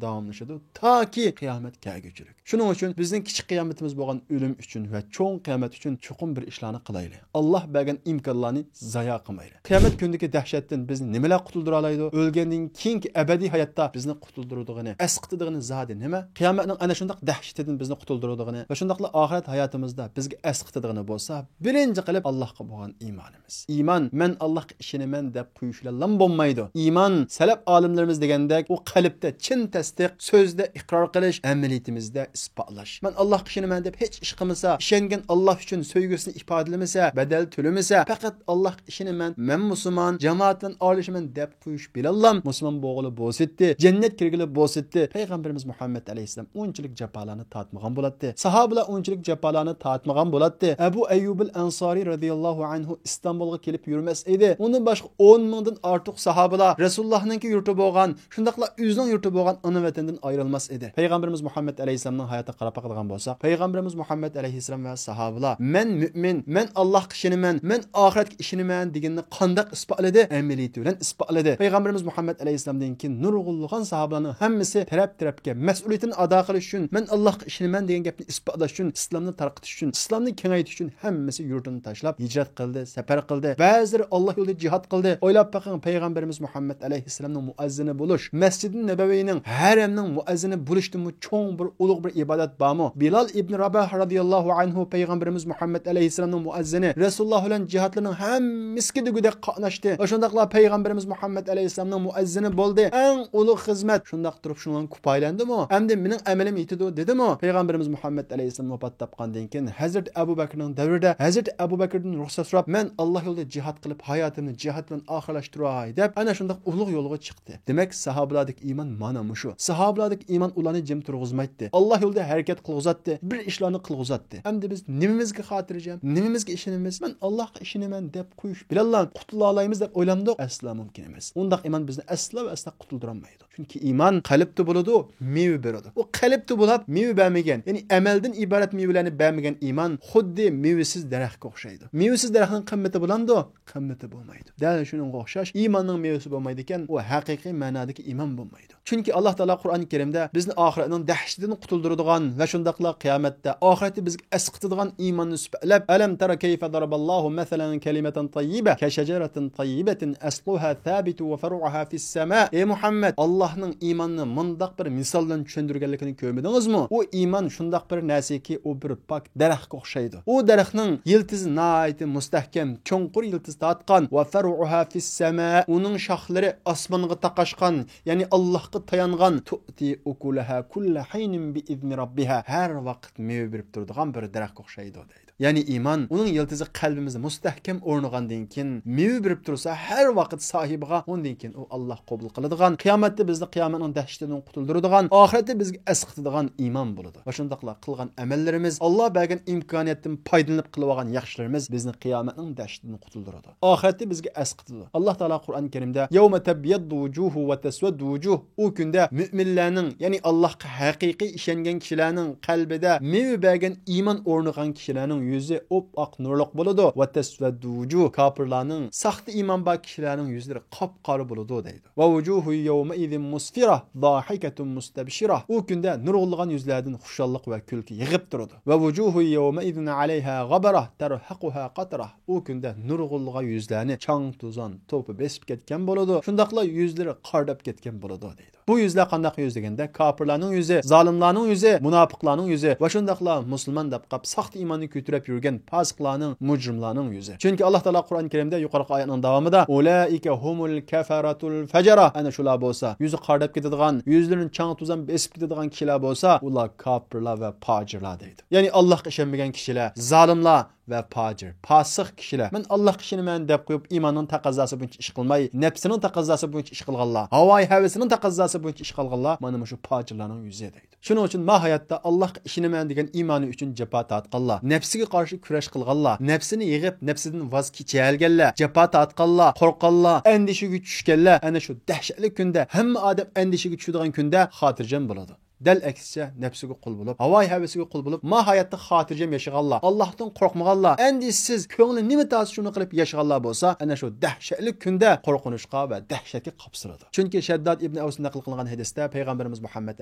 داۋاملىشىدۇ، تاكى قىيامەت كەلگۈچىلىك. شۇنىڭ ئۈچۈن بىزنىڭ كىچىك قىيامىتىمىز بولغان ئۆلۈم ئۈچۈن ۋە چوڭ قىيامەت ئۈچۈن چوقۇم بىر ئىشلارنى قىلايلى. ئاللا بەرگەن ئىمكانلارنى زايا قىلمايلى. قىيامەت كۈنىدىكى دەھشەتتىن بىزنى نېمىلەر قۇتۇلدۇرالايدۇ؟ ئۆلگەندىن كېيىنكى ئەبەدىي ھاياتتا بىزنى قۇتۇلدۇرىدىغىنى، ئەسقىتىدىغىنى زادى نېمە؟ قىيامەتنىڭ ئەنە شۇنداق دەھشىتىدىن بىزنى قۇتۇلدۇرىدىغىنى ۋە شۇنداقلا ئاخىرەت ھاياتىمىزدا بىزگە ئەسقىتىدىغىنى بولسا، بىرىنچى قىلىپ ئاللاغا بولغان ئىمانىمىز. ئىمان، مەن ئاللاغا ئىشىنىمەن دەپ قويۇش بىلەنلا بولمايدۇ. ئىمان، سەلەپ ئالىملىرىمىز دېگەندەك، ئۇ قەلبتە چىن تەستىق، سۆزدە ئىقرار قىلىش، ئەمەلىيىتىمىزدە ئىسپاتلاش. مەن ئاللاغا ئىشىنىمەن دەپ ھېچ ئىش قىلمىسا، ئىشەنگەن ئاللا ئۈچۈن سۆيگۈسىنى ئىپادىلىمىسە، بەدەل تۆلىمىسە، پەقەت ئاللاغا ئىشىنىمەن، مەن مۇسۇلمان، جامائەت بىلەن ئارىلىشىمەن دەپ قويۇش بىلەنلا مۇسۇلمان بولغىلى بولسىتتى، جەننەت كىرگىلى بولسىتتى. پەيغەمبىرىمىز مۇھەممەد ئەلەيھىسسالام ئۇنچىلىك جاپالارنى تارتمىغان بولاتتى. ساھابىلار ئۇنچىلىك جاپالارنى تارتمىغان بولاتتى. ئەبۇ ئەييۇبىل ئەنسارى رەزىياللاھۇ ئەنھۇ ئىستانبۇلغا كېلىپ يۈرمەس ئىدى. ئۇنىڭدىن باشقا ئون مىڭدىن ئارتۇق ساھابىلار رەسۇلۇللاھنىڭكى يۇرتى بولغان، شۇنداقلا ئۆزىنىڭ يۇرتى بولغان ئانا ۋەتەندىن ئايرىلماس ئىدى. پەيغەمبىرىمىز مۇھەممەد ئەلەيھىسسالامنىڭ ھاياتىغا قاراپ باقىدىغان بولساق، پەيغەمبىرىمىز مۇھەممەد ئەلەيھىسسالام ۋە ساھابىلار، مەن مۆمىن، مەن ئاللاھقا ئىشىنىمەن، مەن ئاخىرەتكە ئىشىنىمەن دېگىننى قانداق ئىسپاتلىدى؟ ئەمەلىيىتى بىلەن ئىسپاتلىدى. پەيغەمبىرىمىز مۇھەممەد ئەلەيھىسسالامدىن كېيىن نۇرغۇنلىغان ساھابىلارنىڭ ھەممىسى تەرەپ-تەرەپكە مەسئۇلىيىتىنى ئادا قىلىش ئۈچۈن، مەن ئاللاھقا ئىشىنىمەن دېگەن گەپنى ئىسپاتلاش ئۈچۈن، ئىسلامنى تارقىتىش ئۈچۈن، ئىسلامنى كېڭەيتىش ئۈچۈن ھەممىسى يۇرتىنى تاشلاپ ھىجرەت قىلدى، سەپەر قىلدى. بەزىلىرى ئاللاھ يولىدا جىھاد قىلدى. ئويلاپ بېقىڭ، پەيغەمبىرىمىز مۇھەممەد ئەلەيھىسسالامنىڭ مۇئەززىنى بولۇش، مەسجىدى نەبەۋىنىڭ، ھەرەمنىڭ مۇئەززىنى بولۇشتىنمۇ چوڭ بىر، ئۇلۇغ بىر ئىبادەت بارمۇ؟ بىلال ئىبنى راباھ رەزىياللاھۇ ئەنھۇ پەيغەمبىرىمىز مۇھەممەد ئەلەيھىسسالامنىڭ مۇئەززىنى، رەسۇلۇللاھ بىلەن جىھادلىرىنىڭ ھەممىسىگە دېگۈدەك قاتناشتى. شۇنداقلا پەيغەمبىرىمىز مۇھەممەد ئەلەيھىسسالامنىڭ مۇئەززىنى بولدى. ئەڭ ئۇلۇغ خىزمەت. شۇنداق تۇرۇپ شۇنىڭ بىلەن كۇپايىلەندىمۇ؟ ئەمدى مېنىڭ ئەمىلىم يېتىدۇ دېدىمۇ؟ پەيغەمبىرىمىز مۇھەممەد ئەلەيھىسسالام ۋاپات تاپقاندىن كېيىن ھەزرىتى ئەبۇ بەكرىنىڭ دەۋرىدە ھەزرىتى ئەبۇ بەكرىدىن رۇخسەت سوراپ، مەن ئاللاھ يولىدا جىھاد قىلىپ، ھاياتىمنى جىھاد بىلەن ئاخىرلاشتۇراي دەپ، ئەنە شۇنداق ئۇلۇغ يولغا چىقتى. دېمەك، ساھابىلاردىكى ئىمان مانا مۇشۇ. ساھابىلاردىكى ئىمان ئۇلارنى جىم تۇرغۇزمايتتى. ئاللاھ يولىدا ھەرىكەت قىلغۇزاتتى، بىر ئىشلارنى قىلغۇزاتتى. ئەمدى بىز نېمىمىزگە خاتىرجەم، نېمىمىزگە ئىشىنىمىز؟ مەن ئاللاھقا ئىشىنىمەن دەپ قويۇش بىلەنلا قۇتۇلالايمىز دەپ ئويلامدۇق؟ ئەسلا مۇمكىن ئەمەس. ئۇنداق ئىمان بىزنى ئەسلا ۋە ئەسلا قۇتۇلدۇرالمايدۇ. چۈنكى ئىمان قەلبتە بولىدۇ، مېۋە بېرىدۇ. ئۇ قەلبتە بولاپ مېۋە بەرمىگەن، يەنى ئەمەلدىن ئىبارەت مېۋىلەرنى بەرمىگەن ئىمان خۇددى مېۋىسىز دەرەخكە ئوخشايدۇ. مېۋىسىز دەرەخنىڭ قىممىتى بولامدۇ؟ قىممىتى بولمايدۇ. دەل شۇنىڭغا ئوخشاش، ئىماننىڭ مېۋىسى بولمايدىكەن، ئۇ ھەقىقىي مەنادىكى ئىمان بولمايدۇ. چۈنكى ئاللاھ تائالا قۇرئان كەرىمدە بىزنى ئاخىرەتنىڭ دەھشىتىدىن قۇتۇلدۇرىدىغان ۋە شۇنداقلا قىيامەتتە ئاخىرەتتە بىزگە ئەسقىتىدىغان ئىماننى سۈپەتلەپ، ألم تر كيف ضرب الله مثلا كلمة طيبة كشجرة طيبة أصلها ثابت وفرعها في السماء. ئەي مۇھەممەد، ئاللاھنىڭ ئىماننى مۇنداق بىر مىسال بىلەن چۈشەندۈرگەنلىكىنى كۆرمىدىڭىزمۇ؟ ئۇ ئىمان شۇنداق بىر نەرسىكى، ئۇ بىر پاك دەرەخكە ئوخشايدۇ. ئۇ دەرەخنىڭ يىلتىزى ناھايىتى مۇستەھكەم، چوڭقۇر يىلتىز تارتقان. وفرعها في السماء. ئۇنىڭ شاخلىرى ئاسمانغا تاقاشقان، يەنى ئاللاھقا تايانغان. تؤتي أكلها كل حين بإذن ربها. ھەر ۋاقىت مېۋە بېرىپ تۇرىدىغان بىر دەرەخكە ئوخشايدۇ دەيدۇ. يەنى ئىمان، ئۇنىڭ يىلتىزى قەلبىمىزدە مۇستەھكەم ئورنىغاندىن كېيىن، مېۋە بېرىپ تۇرسا، ھەر ۋاقىت ساھىبىغا، ئۇندىن كېيىن ئۇ ئاللاھ قوبۇل قىلىدىغان، قىيامەتتە بىزنى قىيامەتنىڭ دەھشىتىدىن قۇتۇلدۇرىدىغان، ئاخىرەتتە بىزگە ئەسقىتىدىغان ئىمان بولىدۇ. ۋە شۇنداقلا قىلغان ئەمەللىرىمىز، ئاللاھ بەرگەن ئىمكانىيەتتىن پايدىلىنىپ قىلىۋالغان ياخشىلىرىمىز بىزنى قىيامەتنىڭ دەھشىتىدىن قۇتۇلدۇرىدۇ. ئاخىرەتتە بىزگە ئەسقىتىدۇ. ئاللاھ تائالا قۇرئان كەرىمدە، يوم تبيض وجوه وتسود وجوه. ئۇ كۈندە مۆمىنلەرنىڭ، يەنى ئاللاھقا ھەقىقىي ئىشەنگەن كىشىلەرنىڭ قەلبىدە مېۋە بەرگەن ئىمان ئورنىغان كىشىلەرنىڭ يۈزى ئوپئاق نۇرلۇق بولىدۇ. ۋە تەسۋەددۇ ۋۇجۇھ، كاپىرلارنىڭ، ساختە ئىمان بار كىشىلەرنىڭ يۈزلىرى قاپقارا بولىدۇ دەيدۇ. ۋە ۋۇجۇھۇ يەۋمەئىزىن مۇسفىرە، ضاھىكەتۇن مۇستەبشىرە. ئۇ كۈندە نۇرغۇنلىغان يۈزلەردىن خۇشاللىق ۋە كۈلكە يېغىپ تۇرىدۇ. ۋە ۋۇجۇھۇ يەۋمەئىزىن ئەلەيھا غەبەرە، تەرھەقۇھا قەترە. ئۇ كۈندە نۇرغۇنلىغان يۈزلەرنى چاڭ-توزان توپا بېسىپ كەتكەن بولىدۇ. شۇنداقلا يۈزلىرى قارىداپ كەتكەن بولىدۇ دەيدۇ. بۇ يۈزلەر قانداق يۈز دېگەندە، كاپىرلارنىڭ يۈزى، زالىملارنىڭ يۈزى، مۇناپىقلارنىڭ يۈزى ۋە شۇنداقلا مۇسۇلمان دەپ قاپ ساختا ئىماننى كۆتۈرۈپ يۈرگەن پاسىقلارنىڭ، مۇجرىملارنىڭ يۈزى. چۈنكى ئاللا تائالا قۇرئان كەرىمدە يۇقىرىقى ئايەتنىڭ داۋامىدا، ئۇلائىكە ھۇمۇل كەفەرەتۇل فەجەرە، ئەنە شۇلار بولسا يۈزى قارىداپ كېتىدىغان، يۈزلىرىنى چاڭ-توزان بېسىپ كېتىدىغان كىشىلەر بولسا، ئۇلار كاپىرلار ۋە پاجىرلار دەيدۇ. يەنى ئاللاھقا ئىشەنمىگەن كىشىلەر، زالىملار ۋە پاجىر، پاسىق كىشىلەر، مەن ئاللاھقا ئىشىنىمەن دەپ قويۇپ، ئىماننىڭ تەقەززاسى بويىچە ئىش قىلماي، نەپسىنىڭ تەقەززاسى بويىچە ئىش قىلغانلار، ھاۋايى ھەۋىسىنىڭ تەقەززاسى بويىچە ئىش قىلغانلار، مانا مۇشۇ پاجىرلارنىڭ يۈزى دەيدۇ. شۇنىڭ ئۈچۈن ما ھاياتتا ئاللاھقا ئىشىنىمەن دېگەن ئىمانى ئۈچۈن جاپا تارتقانلار، نەپسىگە قارشى كۈرەش قىلغانلار، نەپسىنى يېغىپ، نەپسىدىن ۋاز كېچەلىگەنلەر، جاپا تارتقانلار، قورققانلار، ئەندىشىگە چۈشكەنلەر، ئەنە شۇ دەھشەتلىك كۈندە، ھەممە ئادەم ئەندىشىگە چۈشىدىغان كۈندە خاتىرجەم بولىدۇ. دەل ئەكسىچە، نەپسىگە قۇل بولۇپ، ھاۋايى ھەۋىسىگە قۇل بولۇپ، ما ھاياتتا خاتىرجەم ياشىغانلار، ئاللاھتىن قورقمىغانلار، ئەندىشىسىز، كۆڭلى نېمە تارتسا شۇنى قىلىپ ياشىغانلار بولسا، ئەنە شۇ دەھشەتلىك كۈندە قورقۇنچقا ۋە دەھشەتكە قاپسىلىدۇ. چۈنكى شەدداد ئىبنى ئەۋستىن نەقىل قىلىنغان ھەدىستە پەيغەمبىرىمىز مۇھەممەد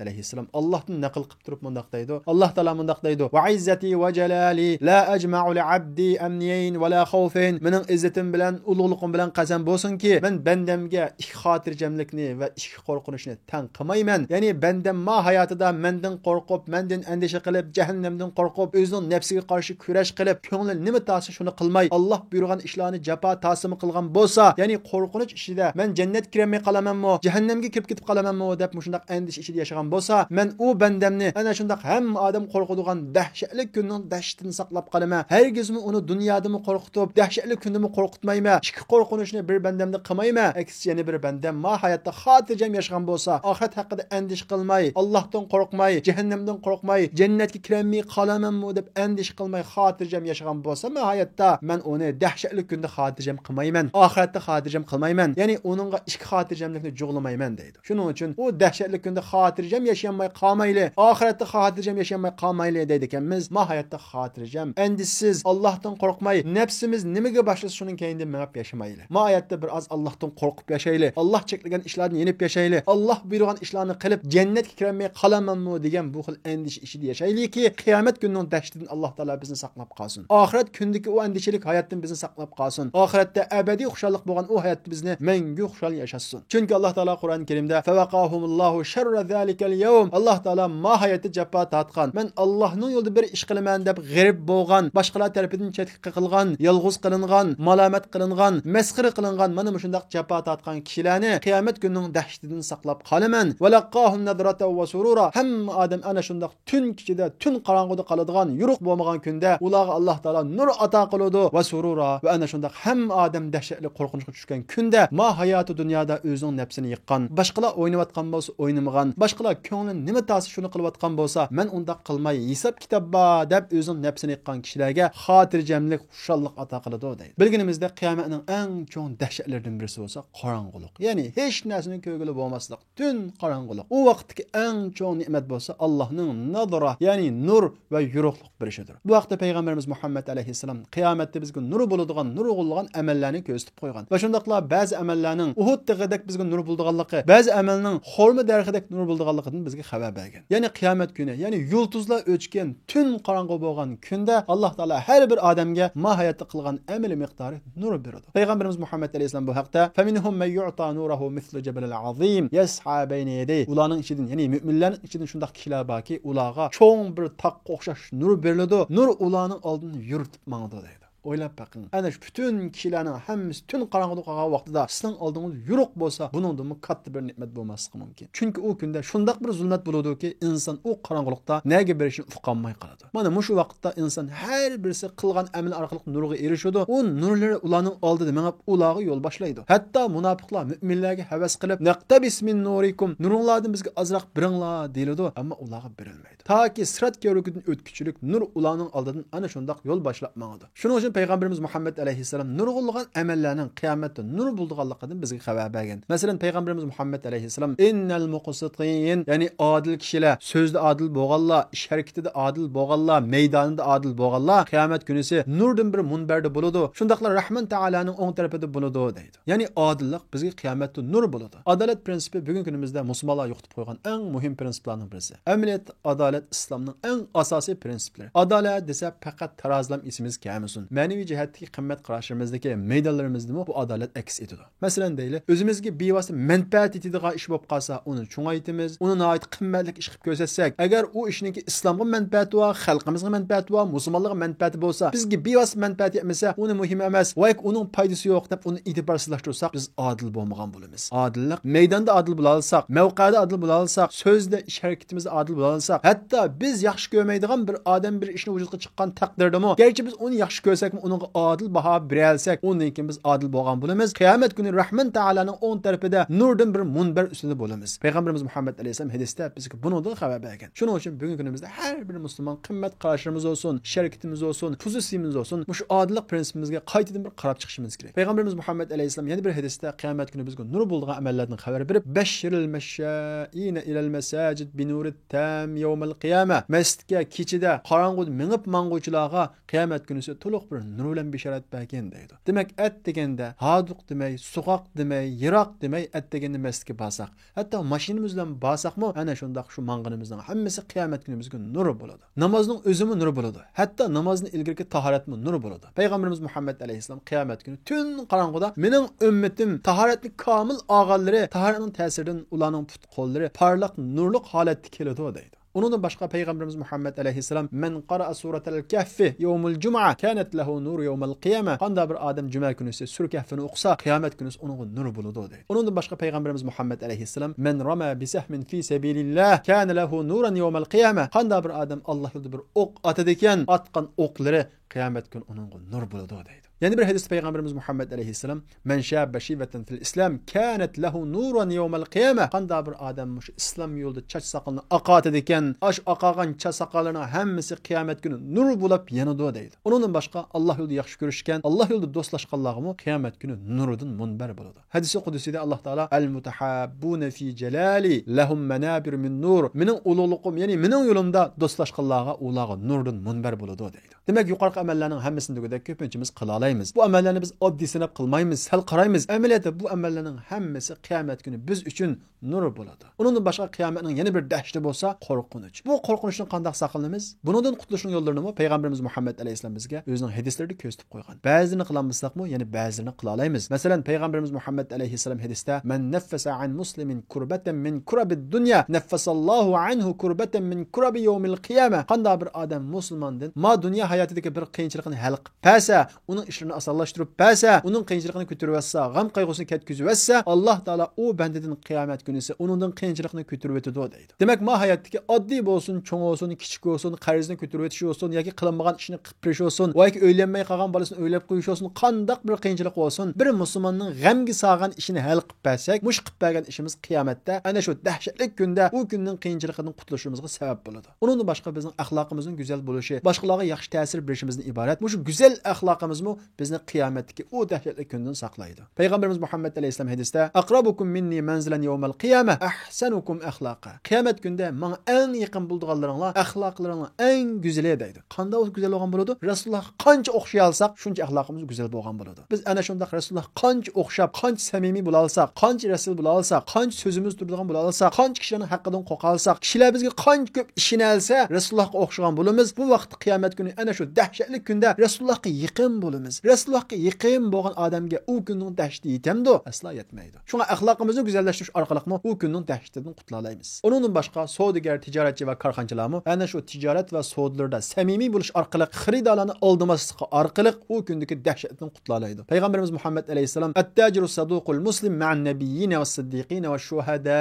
ئەلەيھىسسالام ئاللاھتىن نەقىل قىلىپ تۇرۇپ مۇنداق دەيدۇ، ئاللاھ تائالا مۇنداق دەيدۇ، ۋە ئىززەتى ۋە جالالى لا ئەجمەئۇ لىئەبدى ئەمنەين ۋە لا خەۋفەين، مېنىڭ ئىززىتىم بىلەن، ئۇلۇغلۇقۇم بىلەن قەسەم بولسۇنكى، مەن بەندەمگە ئىككى خاتىرجەملىكنى ۋە ئىككى قورقۇنچنى تەڭ قىلمايمەن. يەنى بەندەم ما ھاياتىدا مەندىن قورقۇپ، مەندىن ئەندىشە قىلىپ، جەھەننەمدىن قورقۇپ، ئۆزىنىڭ نەپسىگە قارشى كۈرەش قىلىپ، كۆڭلى نېمە تارتسا شۇنى قىلماي، ئاللاھ بۇيرۇغان ئىشلارنى جاپا تارتسىمۇ قىلغان بولسا، يەنى قورقۇنچ ئىچىدە، مەن جەننەتكە كىرەلمەي قالىمەنمۇ، جەھەننەمگە كىرىپ كېتىپ قالىمەنمۇ دەپ مۇشۇنداق ئەندىشە ئىچىدە ياشىغان بولسا، مەن ئۇ بەندەمنى ئەنە شۇنداق ھەممە ئادەم قورقىدىغان دەھشەتلىك كۈننىڭ دەھشىتىدىن ساقلاپ قالىمەن. ھەرگىزمۇ ئۇنى دۇنيادىمۇ قورقۇتۇپ، دەھشەتلىك كۈندىمۇ قورقۇتمايمەن. ئىككى قورقۇنچنى بىر بەندەمدە قىلمايمەن. ئەكسىچە، يەنە بىر بەندەم ما ھاياتتا خاتىرجەم ياشىغان بولسا، ئاخىرەت ھەققىدە ئەندىشە قىلماي، ئاللاھتىن قورقماي، جەھەننەمدىن قورقماي، جەننەتكە كىرەلمەي قالامەنمۇ دەپ ئەندىشە قىلماي خاتىرجەم ياشىغان بولسا، ما ھاياتتا مەن ئۇنى دەھشەتلىك كۈندە خاتىرجەم قىلمايمەن. ئاخىرەتتە خاتىرجەم قىلمايمەن. يەنى ئۇنىڭغا ئىككى خاتىرجەملىكنى جۇغلىمايمەن دەيدۇ. شۇنىڭ ئۈچۈن ئۇ دەھشەتلىك كۈندە خاتىرجەم ياشىيالماي قالمايلى، ئاخىرەتتە خاتىرجەم ياشىيالماي قالمايلى دەيدىكەنمىز. ما ھاياتتا خاتىرجەم، ئەندىشىسىز، ئاللاھتىن قورقماي، نەپسىمىز نېمىگە باشلىسا شۇنىڭ كەينىدىن مېڭىپ ياشىمايلى. ما ھاياتتا بىر ئاز ئاللاھتىن قورقۇپ ياشايلى، ئاللاھ چەكلىگەن ئىشلاردىن يېنىپ ياشايلى، ئاللاھ بۇيرۇغان ئىشلارنى قىلىپ جەننەتكە كىرەلمەي قالامەنمۇ دېگەن بۇ خىل ئەندىشە ئىچىدە ياشايلىكى، قىيامەت كۈنىنىڭ دەھشىتىدىن ئاللاھ تائالا بىزنى ساقلاپ قالسۇن. ئاخىرەتتە كۈندىكى ئۇ ئەندىشىلىك ھاياتتىن بىزنى ساقلاپ قالسۇن. ئاخىرەتتە ئەبەدىي خۇشاللىق بولغان ئۇ ھاياتتا بىزنى مەڭگۈ خۇشال ياشاتسۇن. چۈنكى ئاللاھ تائالا قۇرئان كەرىمدە، فَوَقَاهُمُ اللَّهُ شَرَّ ذَلِكَ الْيَوْمِ، ئاللاھ تائالا ما ھاياتتا جاپا تارتقان، مەن ئاللاھنىڭ يولىدا بىر ئىش قىلىمەن دەپ غېرىب بولغان، باشقىلار تەرىپىدىن چەتكە قېقىلغان، يالغۇز قىلىنغان، مالامەت قىلىنغان، مەسخىرە قىلىنغان، مانا مۇشۇنداق جاپا تارتقان كىشىلەرنى قىيامەت كۈنىنىڭ دەھشىتىدىن ساقلاپ قالىمەن. وَلَقَّاهُمْ نَضْرَةً وَسُرُورًا، ھەممە ئادەم ئەنە شۇنداق تۈن كېچىدە، تۈن قاراڭغۇدا قالىدىغان، يورۇق بولمىغان كۈندە ئۇلارغا ئاللاھ تائالا نۇر ئاتا قىلىدۇ. ۋە سۇرۇرا، ۋە ئەنە شۇنداق ھەممە ئادەم دەھشەتلىك قورقۇنچقا چۈشكەن كۈندە، ما ھاياتى دۇنيادا ئۆزىنىڭ نەپسىنى يىققان، باشقىلار ئويناۋاتقان بولسا ئوينىمىغان، باشقىلار كۆڭلى نېمە تارتسا شۇنى قىلىۋاتقان بولسا، مەن ئۇنداق قىلماي، ھېساب كىتاب بار دەپ ئۆزىنىڭ نەپسىنى يىققان كىشىلەرگە خاتىرجەملىك، خۇشاللىق ئاتا قىلىدۇ دەيدۇ. بىلگىنىمىزدەك، قىيامەتنىڭ ئەڭ چوڭ دەھشەتلىرىدىن بىرسى بولسا قاراڭغۇلۇق. يەنى ھېچ نەرسىنى كۆرگىلى بولماسلىق. تۈن قاراڭغۇلۇق. ئۇ ۋاقىتتىكى ئەڭ چوڭ نېمەت بولسا ئاللاھنىڭ نەزرە، يەنى نۇر ۋە يورۇقلۇق بېرىشىدۇر. بۇ ھەقتە پەيغەمبىرىمىز مۇھەممەد ئەلەيھىسسالام قىيامەتتە بىزگە نۇر بولىدىغان نۇرغۇنلىغان ئەمەللەرنى كۆرسىتىپ قويغان. ۋە شۇنداقلا بەزى ئەمەللەرنىڭ ئۇھۇد تېغىدەك بىزگە نۇر بولىدىغانلىقى، بەزى ئەمەلنىڭ خورما دەرىخىدەك نۇر بولىدىغانلىقىدىن بىزگە خەۋەر بەرگەن. يەنى قىيامەت كۈنى، يەنى يۇلتۇزلار ئۆچكەن، تۈن قاراڭغۇ بولغان كۈندە ئاللاھ تائالا ھەر بىر ئادەمگە ما ھاياتتا قىلغان ئەمىلى مىقدارى نۇر بېرىدۇ. پەيغەمبىرىمىز مۇھەممەد ئەلەيھىسسالام بۇ ھەقتە، فَمِنْهُمْ مَنْ يُعْطَى نُورَهُ مِثْلُ جَبَلٍ عَظِيمٍ يَسْعَى بَيْنَ يَدَيْهِ، ئۇلارنىڭ ئىچىدىن، يەنى مۆمىنلەرنىڭ ئىچىدىن شۇنداق كىشىلەر باركى، ئۇلارغا چوڭ بىر تاغقا ئوخشاش نۇر بېرىلىدۇ، نۇر ئۇلارنىڭ ئالدىنى يورۇتۇپ ماڭىدۇ دەيدۇ. ئويلاپ بېقىڭ، ئەنە شۇ پۈتۈن كىشىلەرنىڭ ھەممىسى تۈن قاراڭغۇدا قالغان ۋاقتىدا سىزنىڭ ئالدىڭىز يورۇق بولسا، بۇنىڭدىنمۇ كاتتا بىر نېمەت بولماسلىقى مۇمكىن. چۈنكى ئۇ كۈندە شۇنداق بىر زۇلمەت بولىدۇكى، ئىنسان ئۇ قاراڭغۇلۇقتا نەگە بېرىشىنى ئۇقالماي قالىدۇ. مانا مۇشۇ ۋاقىتتا ئىنسان ھەر بىرسى قىلغان ئەمىلى ئارقىلىق نۇرغا ئېرىشىدۇ. ئۇ نۇرلىرى ئۇلارنىڭ ئالدىدا مېڭىپ، ئۇلارغا يول باشلايدۇ. ھەتتا مۇناپىقلار مۆمىنلەرگە ھەۋەس قىلىپ، نەقتەبىس مىن نۇرىكۇم، نۇرۇڭلاردىن بىزگە ئازراق بېرىڭلار، دېيىلىدۇ، ئەمما ئۇلارغا بېرىلمەيدۇ. تاكى سىرات كۆۋرۈكىدىن ئۆتكۈچىلىك نۇر ئۇلارنىڭ ئالدىدىن ئەنە شۇنداق يول باشلاپ ماڭىدۇ. شۇنىڭ ئۈچۈن پەيغەمبىرىمىز مۇھەممەد ئەلەيھىسسالام نۇرغۇنلىغان ئەمەللەرنىڭ قىيامەتتە نۇر بولىدىغانلىقىدىن بىزگە خەۋەر بەرگەن. مەسىلەن، پەيغەمبىرىمىز مۇھەممەد ئەلەيھىسسالام، «ئىننەل مۇقسىتىن»، يەنى ئادىل كىشىلەر، سۆزىدە ئادىل بولغانلار، ئىش ھەرىكىتىدە ئادىل بولغانلار، مەيدانىدا ئادىل بولغانلار قىيامەت كۈنىسى نۇردىن بىر مۇنبەردە بولىدۇ، شۇنداقلا رەھمان تائالانىڭ ئوڭ تەرىپىدە بولىدۇ، دەيدۇ. يەنى ئادىللىق بىزگە قىيامەتتە نۇر بولىدۇ. ئادالەت پىرىنسىپى بۈگۈنكى كۈنىمىزدە مۇسۇلمانلار يوقىتىپ قويغان ئەڭ مۇھىم پىرىنسىپلارنىڭ بىرسى. ئەمەلىيەتتە ئادالەت ئىسلامنىڭ ئەڭ ئاساسىي پىرىنسىپلىرى. ئادالەت دېسە پەقەت تارازىلام ئېسىمىزگە كەلمىسۇن. مەنىۋى جەھەتتىكى قىممەت قاراشلىرىمىزدىكى مەيدانلىرىمىزدىمۇ بۇ ئادالەت ئەكس ئېتىدۇ. مەسىلەن دەيلى، ئۆزىمىزگە بىۋاسىتە مەنپەئەت يېتىدىغان ئىش بولۇپ قالسا، ئۇنى چوڭايتىمىز، ئۇنى ناھايىتى قىممەتلىك ئىش قىلىپ كۆرسەتسەك، ئەگەر ئۇ ئىشنىڭكى ئىسلامغا مەنپەئەتى بار، خەلقىمىزغا مەنپەئەتى بار، مۇسۇلمانلارغا مەنپەئەتى بولسا، بىزگە بىۋاسىتە مەنپەئەت يەتمىسە، ئۇنى مۇھىم ئەمەس، ۋايك ئۇنىڭ پايدىسى يوق دەپ ئۇنى ئېتىبارسىزلاشتۇرساق، بىز ئادىل بولمىغان بولىمىز. ئادىللىق، مەيداندا ئادىل بولالىساق، مەۋقەدە ئادىل بولالىساق، سۆزدە، ئىش ھەرىكىتىمىزدە ئادىل بولالىساق، ھەتتا بىز ياخشى كۆرمەيدىغان بىر ئادەم بىر ئىشنى ۋۇجۇدقا چىققان تەقدىردىمۇ، گەرچە بىز ئۇنى ياخشى كۆرسەكمۇ، ئۇنىڭغا ئادىل باھا بېرەلىسەك، ئۇندىن كېيىن بىز ئادىل بولغان بولىمىز. قىيامەت كۈنى رەھمان تائالانىڭ ئوڭ تەرىپىدە نۇردىن بىر مۇنبەر ئۈستىدە بولىمىز. پەيغەمبىرىمىز مۇھەممەد ئەلەيھىسسالام ھەدىستە بىزگە بۇنىڭدىن خەۋەر بەرگەن. شۇنىڭ ئۈچۈن بۈگۈنكى كۈنىمىزدە ھەر بىر مۇسۇلمان قىممەت قاراشلىرىمىز بولسۇن، ئىش ھەرىكىتىمىز بولسۇن، پوزىتسىيىمىز بولسۇن، مۇشۇ ئادىللىق پىرىنسىپىمىزگە قايتىدىن بىر قاراپ چىقىشىمىز كېرەك. پەيغەمبىرىمىز مۇھەممەد ئەلەيھىسسالام يەنە بىر ھەدىستە قىيامەت كۈنى بىزگە نۇر بولىدىغان ئەمەللەردىن خەۋەر بېرىپ، «بەششىرىل مەششائىنە ئىلەل مەساجىد بىنۇرىت تام يەۋمەل قىيامە.» مەسچىتكە كېچىدە قاراڭغۇدا مېڭىپ ماڭغۇچىلارغا قىيامەت كۈنىسى تولۇق بىر نۇر بىلەن بېشارەت بەرگىن، دەيدۇ. دېمەك، ئەتىگەندە ھادۇق دېمەي، سوغۇق دېمەي، يىراق دېمەي، ئەتىگەندە مەسچىتكە بارساق، ھەتتا ماشىنىمىز بىلەن بارساقمۇ، ئەنە شۇنداق شۇ ماڭغىنىمىزنىڭ ھەممىسى قىيامەت كۈنى بىزگە نۇر بولىدۇ. نامازنىڭ ئۆزىمۇ نۇر بولىدۇ. ھەتتا نامازدىن ئىلگىرىكى تاھارەتمۇ نۇر بولىدۇ. پەيغەمبىرىمىز مۇھەممەد ئەلەيھىسسالام قىيامەت كۈنى تۈن قاراڭغۇدا، «مېنىڭ ئۈممىتىم تاھارەتنى كامىل ئالغانلىرى، تاھارەتنىڭ تەسىرىدىن ئۇلارنىڭ پۇت-قوللىرى پارلاق نۇرلۇق ھالەتتە كېلىدۇ» دەيدۇ. ئۇنىڭدىن باشقا پەيغەمبىرىمىز مۇھەممەد ئەلەيھىسسالام، «مەن قارا سۇرەتەل كەھفى يەۋمۇل جۇمۇئە كانەت لەھۇ نۇر يەۋمەل قىيامە.» قانداق بىر ئادەم جۈمە كۈنىسى سۈرە كەھفىنى ئوقۇسا، قىيامەت كۈنىسى ئۇنىڭغا نۇر بولىدۇ، دەيدۇ. ئۇنىڭدىن باشقا پەيغەمبىرىمىز مۇھەممەد ئەلەيھىسسالام، «مەن راما بىسەھمىن فى سەبىلىللاھ كانە لەھۇ نۇران يەۋمەل قىيامە.» قانداق بىر ئادەم ئاللاھ يولىدا بىر ئوق ئاتىدىكەن، ئاتقان ئوقلىرى قىيامەت كۈنى ئۇنىڭغا نۇر بولىدۇ، دەيدۇ. يەنە بىر ھەدىستە پەيغەمبىرىمىز مۇھەممەد ئەلەيھىسسالام، «مەن شاببە شىيۋەتەن فىل ئىسلام كانەت لەھۇ نۇران يەۋمەل قىيامە.» قانداق بىر ئادەم مۇشۇ ئىسلام يولىدا چاچ ساقىلىنى ئاقارتىدىكەن، ئاش ئاقارغان چاچ ساقاللىرىنىڭ ھەممىسى قىيامەت كۈنى نۇر بولاپ يانىدۇ، دەيدۇ. ئۇنىڭدىن باشقا، ئاللاھ يولىدا ياخشى كۆرۈشكەن، ئاللاھ يولىدا دوستلاشقانلارغىمۇ قىيامەت كۈنى نۇردىن مۇنبەر بولىدۇ. ھەدىسى قۇدسىيدە ئاللاھ تائالا، «ئەل مۇتەھاببۇنە فى جەلالى لەھۇم مەنابىر مىن نۇر.» مېنىڭ ئۇلۇغلۇقۇم، يەنى مېنىڭ يولۇمدا دوستلاشقانلارغا ئۇلارغا نۇردىن مۇنبەر بولىدۇ، دەيدۇ. دېمەك، يۇقىرىقى ئەمەللەرنىڭ ھەممىسىنى دېگۈدەك كۆپىنچىمىز قىلالايمىز. بۇ ئەمەللەرنى بىز ئاددىي سىناپ قىلمايمىز، سەل قارايمىز. ئەمەلىيەتتە بۇ ئەمەللەرنىڭ ھەممىسى قىيامەت كۈنى بىز ئۈچۈن نۇر بولىدۇ. ئۇنىڭدىن باشقا قىيامەتنىڭ يەنە بىر دەھشىتى بولسا قورقۇنچ. بۇ قورقۇنچتىن قانداق ساقلىنىمىز؟ بۇنىڭدىن قۇتۇلۇشنىڭ يوللىرىنىمۇ پەيغەمبىرىمىز مۇھەممەد ئەلەيھىسسالام بىزگە ئۆزىنىڭ ھەدىسلىرىدە كۆرسىتىپ قويغان. بەزىلىرىنى قىلالمىساقمۇ، يەنە بەزىلىرىنى قىلالايمىز. مەسىلەن، پەيغەمبىرىمىز مۇھەممەد ئەلەيھىسسالام ھەدىستە، «مەن نەففەسە ئەن مۇسلىمىن كۇربەتەن مىن كۇرەبىد دۇنيا، نەففەسەللاھۇ ئەنھۇ كۇربەتەن مىن كۇرەبى يەۋمىل قىيامە.» قانداق بىر ئادەم مۇسۇلماندىن ما دۇنيا ھاياتىدىكى بىر قىيىنچىلىقنى ھەل قىلىپ بەرسە، ئۇنىڭ ئىشلىرىنى ئاسانلاشتۇرۇپ بەرسە، ئۇنىڭ قىيىنچىلىقىنى كۆتۈرۈۋەتسە، غەم قايغۇسىنى كەتكۈزۈۋەتسە، ئاللاھ تائالا ئۇ بەندىدىن قىيامەت كۈنىسى ئۇنىڭدىن قىيىنچىلىقنى كۆتۈرۈۋېتىدۇ، دەيدۇ. دېمەك، ما ھاياتتىكى ئاددىي بولسۇن، چوڭ بولسۇن، كىچىك بولسۇن، قەرزنى كۆتۈرۈۋېتىش بولسۇن ياكى قىلىنمىغان ئىشنى قىلىپ بېرىش بولسۇن ۋە ياكى ئۆيلەنمەي قالغان بالىسىنى ئۆيلەپ قويۇش بولسۇن، قانداق بىر قىيىنچىلىق بولسۇن، بىر مۇسۇلماننىڭ غەمگە سالغان ئىشىنى ھەل قىلىپ بەرسەك، مۇشۇ قىلىپ بەرگەن ئىشىمىز قىيامەتتە ئەنە شۇ دەھشەتلىك كۈندە ئۇ كۈننىڭ قىيىنچىلىقىدىن قۇتۇلۇشىمىزغا سەۋەب بولىدۇ. ئۇنىڭدىن باشقا بىزنىڭ ئەخلاقىمىزنىڭ گۈزەل بولۇشى، باشقىلارغا ياخشى تەسىر بېرىشىمىزدىن ئىبارەت. مۇشۇ گۈزەل ئەخلاقىمىزمۇ بىزنى قىيامەتتىكى ئۇ دەھشەتلىك كۈندىن ساقلايدۇ. پەيغەمبىرىمىز مۇھەممەد ئەلەيھىسسالام ھەدىستە، «ئەقرەبۇكۇم مىننى مەنزىلەن يەۋمەل قىيامە ئەھسەنۇكۇم ئەخلاقا.» قىيامەت كۈندە ماڭا ئەڭ يېقىن بولىدىغانلىرىڭلار ئەخلاقلىرىڭلار ئەڭ گۈزىلى، دەيدۇ. قانداق گۈزەل بولغان بولىدۇ؟ رەسۇلۇللاھقا قانچە ئوخشىيالساق، شۇنچە ئەخلاقىمىز گۈزەل بولغان بولىدۇ. بىز ئەنە شۇنداق رەسۇلۇللاھقا قانچە ئوخشاپ، قانچە سەمىمىي بولالىساق، قانچە رەسۇل بولالىساق، قانچە سۆزىمىز تۇرىدىغان بولالىساق، قانچە كىشىلەرنىڭ ھەققىدىن قورقالىساق، كىشىلەر بىزگە قانچە كۆپ ئىشىنەلسە، رەسۇلۇللاھقا ئوخشىغان بولىمىز. بۇ ۋاقىتتا قىيامەت كۈنى ئەنە شۇ دەھشەتلىك كۈندە رەسۇلۇللاھقا يېقىن بولىمىز. رەسۇلۇللاھقا يېقىن بولغان ئادەمگە ئۇ كۈننىڭ دەھشىتى يېتەمدۇ؟ ئەسلا يەتمەيدۇ. شۇڭا ئەخلاقىمىزنى گۈزەللەشتۈرۈش ئارقىلىقمۇ ئۇ كۈننىڭ دەھشىتىدىن قۇتۇلالايمىز. ئۇنىڭدىن باشقا، سودىگەر، تىجارەتچى ۋە كارخانىچىلارمۇ ئەنە شۇ تىجارەت ۋە سودىلىرىدا سەمىمىي بولۇش ئارقىلىق، خېرىدارلارنى ئالدىماسلىقى ئارقىلىق ئۇ كۈندىكى دەھشەتتىن قۇتۇلالايدۇ. پەيغەمبىرىمىز مۇھەممەد ئەلەيھىسسالام، «ئەتتاجىرۇ سەدۇقۇل مۇسلىم مەئەن نەبىييىنە ۋەسسىددىقىنە ۋەششۇھەدە.»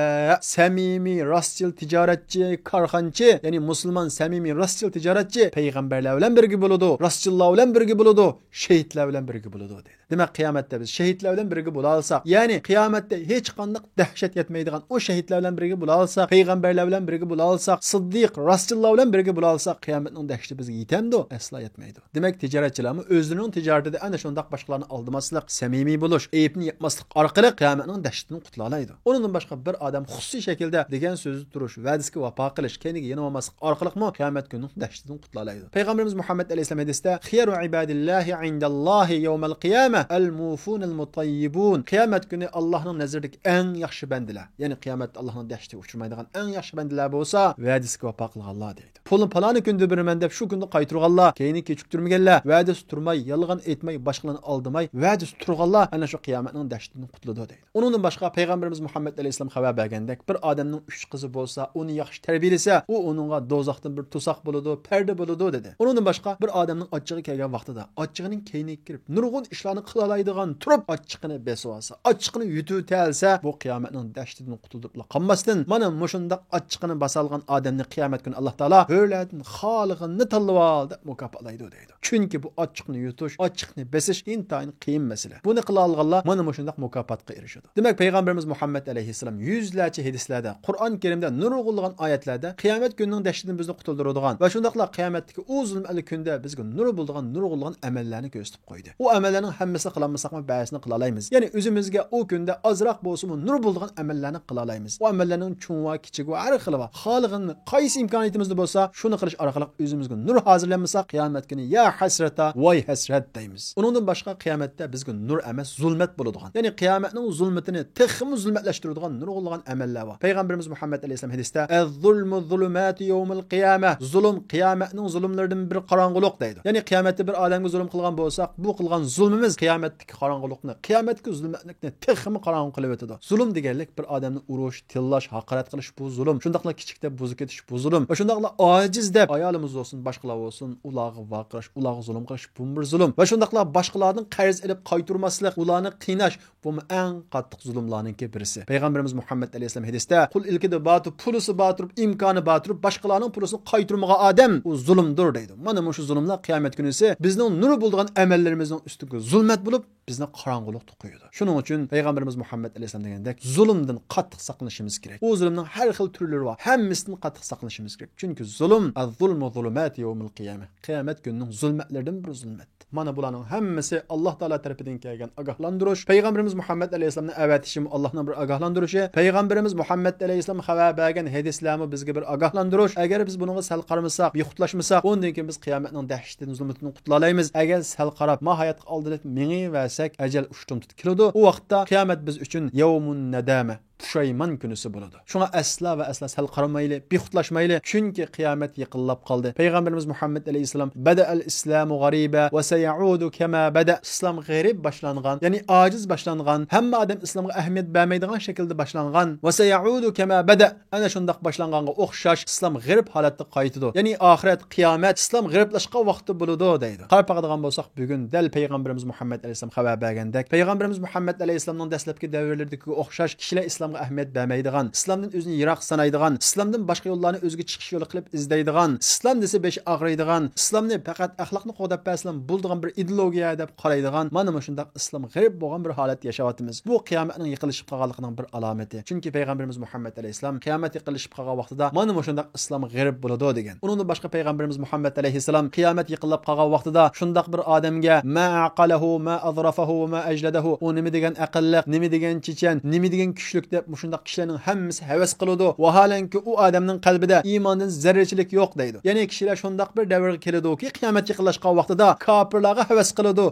سەمىمىي، راستچىل تىجارەتچى، كارخانىچى، يەنى مۇسۇلمان سەمىمىي، راستچىل تىجارەتچى پەيغەمبەرلەر بىلەن بىرگە بولىدۇ، راستچىللار بىلەن بىرگە بولىدۇ، شېھىت شېھىتلەر بىلەن بىرگە بولىدۇ، دەيدۇ. دېمەك، قىيامەتتە بىز شېھىتلەر بىلەن بىرگە بولالىساق، يەنى قىيامەتتە ھېچقانداق دەھشەت يەتمەيدىغان ئۇ شېھىتلەر بىلەن بىرگە بولالىساق، پەيغەمبەرلەر بىلەن بىرگە بولالىساق، سىددىق، راستچىللار بىلەن بىرگە بولالىساق، قىيامەتنىڭ دەھشىتى بىزگە يېتەمدۇ؟ ئەسلا يەتمەيدۇ. دېمەك، تىجارەتچىلەرمۇ ئۆزلىرىنىڭ تىجارىتىدە ئەنە شۇنداق باشقىلارنى ئالدىماسلىق، سەمىمىي بولۇش، ئەيىبنى ياپماسلىق ئارقىلىق قىيامەتنىڭ دەھشىتىدىن قۇتۇلالايدۇ. ئۇنىڭدىن باشقا بىر ئادەم خۇسۇسىي شەكىلدە دېگەن سۆزىدە تۇرۇش، ۋەدىسىگە ۋاپا قىلىش، كەينىگە يېنىۋالماسلىق ئارقىلىقمۇ قىيامەت كۈنىنىڭ دەھشىتىدىن قۇتۇلالايدۇ. پەيغەمبىرىمىز مۇھەممەد ئەلەيھىسسالام ھەدىستە، خىيارۇ ئىبادىللاھى ئىندەللاھى يەۋمەل قىيامە ئەل مۇفۇنەل مۇتەييىبۇن. قىيامەت كۈنى ئاللاھنىڭ نەزىرىدىكى ئەڭ ياخشى بەندىلەر، يەنى قىيامەتتە ئاللاھنىڭ دەھشىتىگە ئۇچرىمايدىغان ئەڭ ياخشى بەندىلەر بولسا، ۋەدىسىگە ۋاپا قىلغانلار، دەيدۇ. پۇلنى پالانى كۈندە بېرىمەن دەپ شۇ كۈندە قايتۇرغانلار، كەينىگە كېچىكتۈرمىگەنلەر، ۋەدىسى تۇرماي، يالغان ئېيتماي، باشقىلارنى ئالدىماي، ۋەدىسى تۇرغانلار ئەنە شۇ قىيامەتنىڭ دەھشىتىدىن قۇتۇلىدۇ، دەيدۇ. ئۇنىڭدىن باشقا پەيغەمبىرىمىز مۇھەممەد ئەلەيھىسسالام خەۋەر بەرگەندەك، بىر ئادەمنىڭ ئۈچ قىزى بولسا، ئۇنى ياخشى تەربىيەلىسە، ئۇ ئۇنىڭغا دوزاختىن بىر توساق بولىدۇ، پەردە بولىدۇ، دېدى. ئۇنىڭدىن باشقا بىر ئادەمنىڭ ئاچچىقى كەلگەن ۋاقتىدا ئاچچىقىنىڭ كەينىگە كىرىپ، نۇرغۇن ئىشلارنى قىلالايدىغان تۇرۇپ، ئاچچىقىنى بېسىۋالسا، ئاچچىقىنى يۇتۇۋېتەلسە، بۇ قىيامەتنىڭ دەھشىتىدىن قۇتۇلۇپلا قالماستىن، مانا مۇشۇنداق ئاچچىقىنى باسالىغان ئادەمنى قىيامەت كۈنى ئاللاھ تائالا ھۆرلەردىن خالىغىنىنى تاللىۋال دەپ مۇكاپاتلايدۇ، دەيدۇ. چۈنكى بۇ ئاچچىقنى يۇتۇش، ئاچچىقنى بېسىش ئىنتايىن قىيىن مەسىلە. بۇنى قىلالىغانلار مانا مۇشۇنداق مۇكاپاتقا ئېرىشىدۇ. دېمەك، پەيغەمبىرىمىز مۇھەممەد ئەلەيھىسسالام يۈزلەرچە ھەدىسلەردە، قۇرئان كەرىمدە نۇرغۇنلىغان ئايەتلەردە قىيامەت كۈنىنىڭ دەھشىتىدىن بىزنى قۇتۇلدۇرىدىغان ۋە شۇنداقلا قىيامەتتىكى ئۇ زۇلۇم ئەھلى كۈندە بىزگە نۇر بولىدىغان نۇرغۇنلىغان ئەمەللەرنى كۆرسىتىپ قويدى. ئۇ ئەمەللەرنىڭ ھەممىسىنى قىلالمىساقمۇ، بەزىسىنى قىلالايمىز. يەنى ئۆزىمىزگە ئۇ كۈندە ئازراق بولسىمۇ نۇر بولىدىغان ئەمەللەرنى قىلالايمىز. ئۇ ئەمەللەرنىڭ چوڭى ۋە كىچىكى ۋە ھەر خىلى بار. خالىغىنىنى، قايسى ئىمكانىيىتىمىزدە بولسا، شۇنى قىلىش ئارقىلىق ئۆزىمىزگە نۇر ھازىرلىمىساق، قىيامەت كۈنى يا ھەسرەتا، ۋاي ھەسرەت دەيمىز. ئۇنىڭدىن باشقا قىيامەتتە بىزگە نۇر ئەمەس، زۇلمەت بولىدىغان. يەنى قىيامەتنىڭ زۇلمىتىنى تېخىمۇ زۇلمەتلەشتۈرىدىغان نۇرغۇنلىغان ئەمەللەر بار. پەيغەمبىرىمىز مۇھەممەد ئەلەيھىسسالام ھەدىستە، ئەززۇلمۇ زۇلۇماتۇ يەۋمەل قىيامە. زۇلۇم قىيامەتنىڭ زۇلۇملىرىدىن بىر قاراڭغۇلۇق، دەيدۇ. يەنى قىيامەتتە بىر ئادەمگە زۇلۇم قىلغان بولساق، بۇ قىلغان زۇلمىمىز قىيامەتتىكى قاراڭغۇلۇقنى، قىيامەتتىكى زۇلمەتلىكنى تېخىمۇ قاراڭغۇ قىلىۋېتىدۇ. زۇلۇم دېگەنلىك بىر ئادەمنى ئۇرۇش، تىللاش، ھاقارەت قىلىش، بۇ زۇلۇم. شۇنداقلا كىچىك دەپ بۇزۇپ كېتىش، بۇ زۇلۇم. ۋە شۇنداقلا ئاجىز دەپ، ئايالىمىز بولسۇن، باشقىلار بولسۇن، ئۇلارغا ۋارقىراش، ئۇلارغا زۇلۇم قىلىش، بۇمۇ بىر زۇلۇم. ۋە شۇنداقلا باشقىلاردىن قەرز ئېلىپ قايتۇرماسلىق، ئۇلارنى قىيناش، بۇمۇ ئەڭ قاتتىق زۇلۇملارنىڭكى بىرسى. پەيغەمبىرىمىز مۇھەممەد ئەلەيھىسسالام ھەدىستە، قۇل ئىلكىدە بار تۇرۇپ، پۇلىسى بار تۇرۇپ، ئىمكانى بار تۇرۇپ، باشقىلارنىڭ پۇلىسىنى قايتۇرمىغان ئادەم، ئۇ زۇلۇمدۇر، دەيدۇ. مانا مۇشۇ زۇلۇملار قىيامەت كۈنىسى بىزنىڭ نۇر بولىدىغان ئەمەللىرىمىزنىڭ ئۈستىگە زۇلمەت بولۇپ، بىزنى قاراڭغۇلۇقتا قويىدۇ. شۇنىڭ ئۈچۈن پەيغەمبىرىمىز مۇھەممەد ئەلەيھىسسالام دېگەندەك، زۇلۇمدىن قاتتىق ساقلىنىشىمىز كېرەك. ئۇ زۇلۇمنىڭ ھەر خىل تۈرلىرى بار، ھەممىسىدىن قاتتىق ساقلىنىشىمىز كېرەك. چۈنكى زۇلۇم، ئەززۇلمۇ زۇلۇماتۇ يەۋمىل قىيامە. قىيامەت كۈنىنىڭ زۇلمەتلىرىدىن بىر زۇلمەت. مانا بۇلارنىڭ ھەممىسى ئاللاھ تائالا تەرىپىدىن كەلگەن ئاگاھلاندۇرۇش. پەيغەمبىرىمىز مۇھەممەد ئەلەيھىسسالامنى ئەۋەتىشىمۇ ئاللاھنىڭ بىر ئاگاھلاندۇرۇشى. پەيغەمبىرىمىز مۇھەممەد ئەلەيھىسسالام خەۋەر بەرگەن ھەدىسلەرمۇ بىزگە بىر ئاگاھلاندۇرۇش. ئەگەر بىز بۇنىڭغا سەل قارىمىساق، بىخۇدلاشمىساق، ئۇندىن كېيىن بىز قىيامەتنىڭ دەھشىتىدىن، زۇلمىتىدىن قۇتۇلالايمىز. ئەگەر سەل قاراپ، ما ھاياتقا ئالدىنىپ مېڭىۋەرسەك، ئەجەل ئۇشتۇمتۇت كېلىدۇ. ئۇ ۋاقىتتا قىيامەت بىز ئۈچۈن يەۋمۇن نەدامە، پۇشايمان كۈنىسى بولىدۇ. شۇڭا ئەسلا ۋە ئەسلا سەل قارىمايلى، بىخۇدلاشمايلى، چۈنكى قىيامەت يېقىنلاپ قالدى. پەيغەمبىرىمىز مۇھەممەد ئەلەيھىسسالام، بەدەئەل ئىسلامۇ غەرىبە ۋە سەيەئۇدۇ كەما بەدە. ئىسلام غېرىب باشلانغان، يەنى ئاجىز باشلانغان، ھەممە ئادەم ئىسلامغا ئەھمىيەت بەرمەيدىغان شەكىلدە باشلانغان. ۋە سەيەئۇدۇ كەما بەدە. ئەنە شۇنداق باشلانغانغا ئوخشاش ئىسلام غېرىب ھالەتتە قايتىدۇ. يەنى ئاخىرەت، قىيامەت ئىسلام غېرىبلاشقان ۋاقتى بولىدۇ، دەيدۇ. قاراپ باقىدىغان بولساق، بۈگۈن دەل پەيغەمبىرىمىز مۇھەممەد ئەلەيھىسسالام خەۋەر بەرگەندەك، پەيغەمبىرىمىز مۇھەممەد ئەلەيھىسسالامنىڭ دەسلەپكى دەۋرلىرىدىكىگە ئوخشاش كىشىلەر ئىسلامغا ئەھمىيەت بەرمەيدىغان، ئىسلامدىن ئۆزىنى يىراق سانايدىغان، ئىسلامدىن باشقا يوللارنى ئۆزىگە چىقىش يولى قىلىپ ئىزدەيدىغان، ئىسلام دېسە بېشى ئاغرىيدىغان، ئىسلامنى پەقەت ئەخلاقنى قوغداپ بەرسىلا بولىدىغان بىر ئىدېئولوگىيە دەپ قارايدىغان، مانا مۇشۇنداق ئىسلام غېرىب بولغان بىر ھالەتتە ياشاۋاتىمىز. بۇ قىيامەتنىڭ يېقىنلىشىپ قالغانلىقىنىڭ بىر ئالامىتى. چۈنكى پەيغەمبىرىمىز مۇھەممەد ئەلەيھىسسالام قىيامەت يېقىنلىشىپ قالغان ۋاقتىدا مانا مۇشۇنداق ئىسلام غېرىب بولىدۇ دېگەن. ئۇنىڭدىن باشقا پەيغەمبىرىمىز مۇھەممەد ئەلەيھىسسالام قىيامەت يېقىنلاپ قالغان ۋاقتىدا شۇنداق بىر ئادەمگە، ما ئەقەلەھۇ، ما ئەزرەفەھۇ، ما ئەجلەدەھۇ. ئۇ نېمە دېگەن ئەقىللىق، نېمە دېگەن چېچەن، نېمە دېگەن كۈچلۈك دەپ مۇشۇنداق كىشىلەرنىڭ ھەممىسى ھەۋەس قىلىدۇ. ۋاھالەنكى ئۇ ئادەمنىڭ قەلبىدە ئىماندىن زەررىچىلىك يوق، دەيدۇ. يەنى كىشىلەر شۇنداق بىر دەۋرگە كېلىدۇكى، قىيامەت يېقىنلاشقان ۋاقتىدا كاپىرلارغا ھەۋەس قىلىدۇ،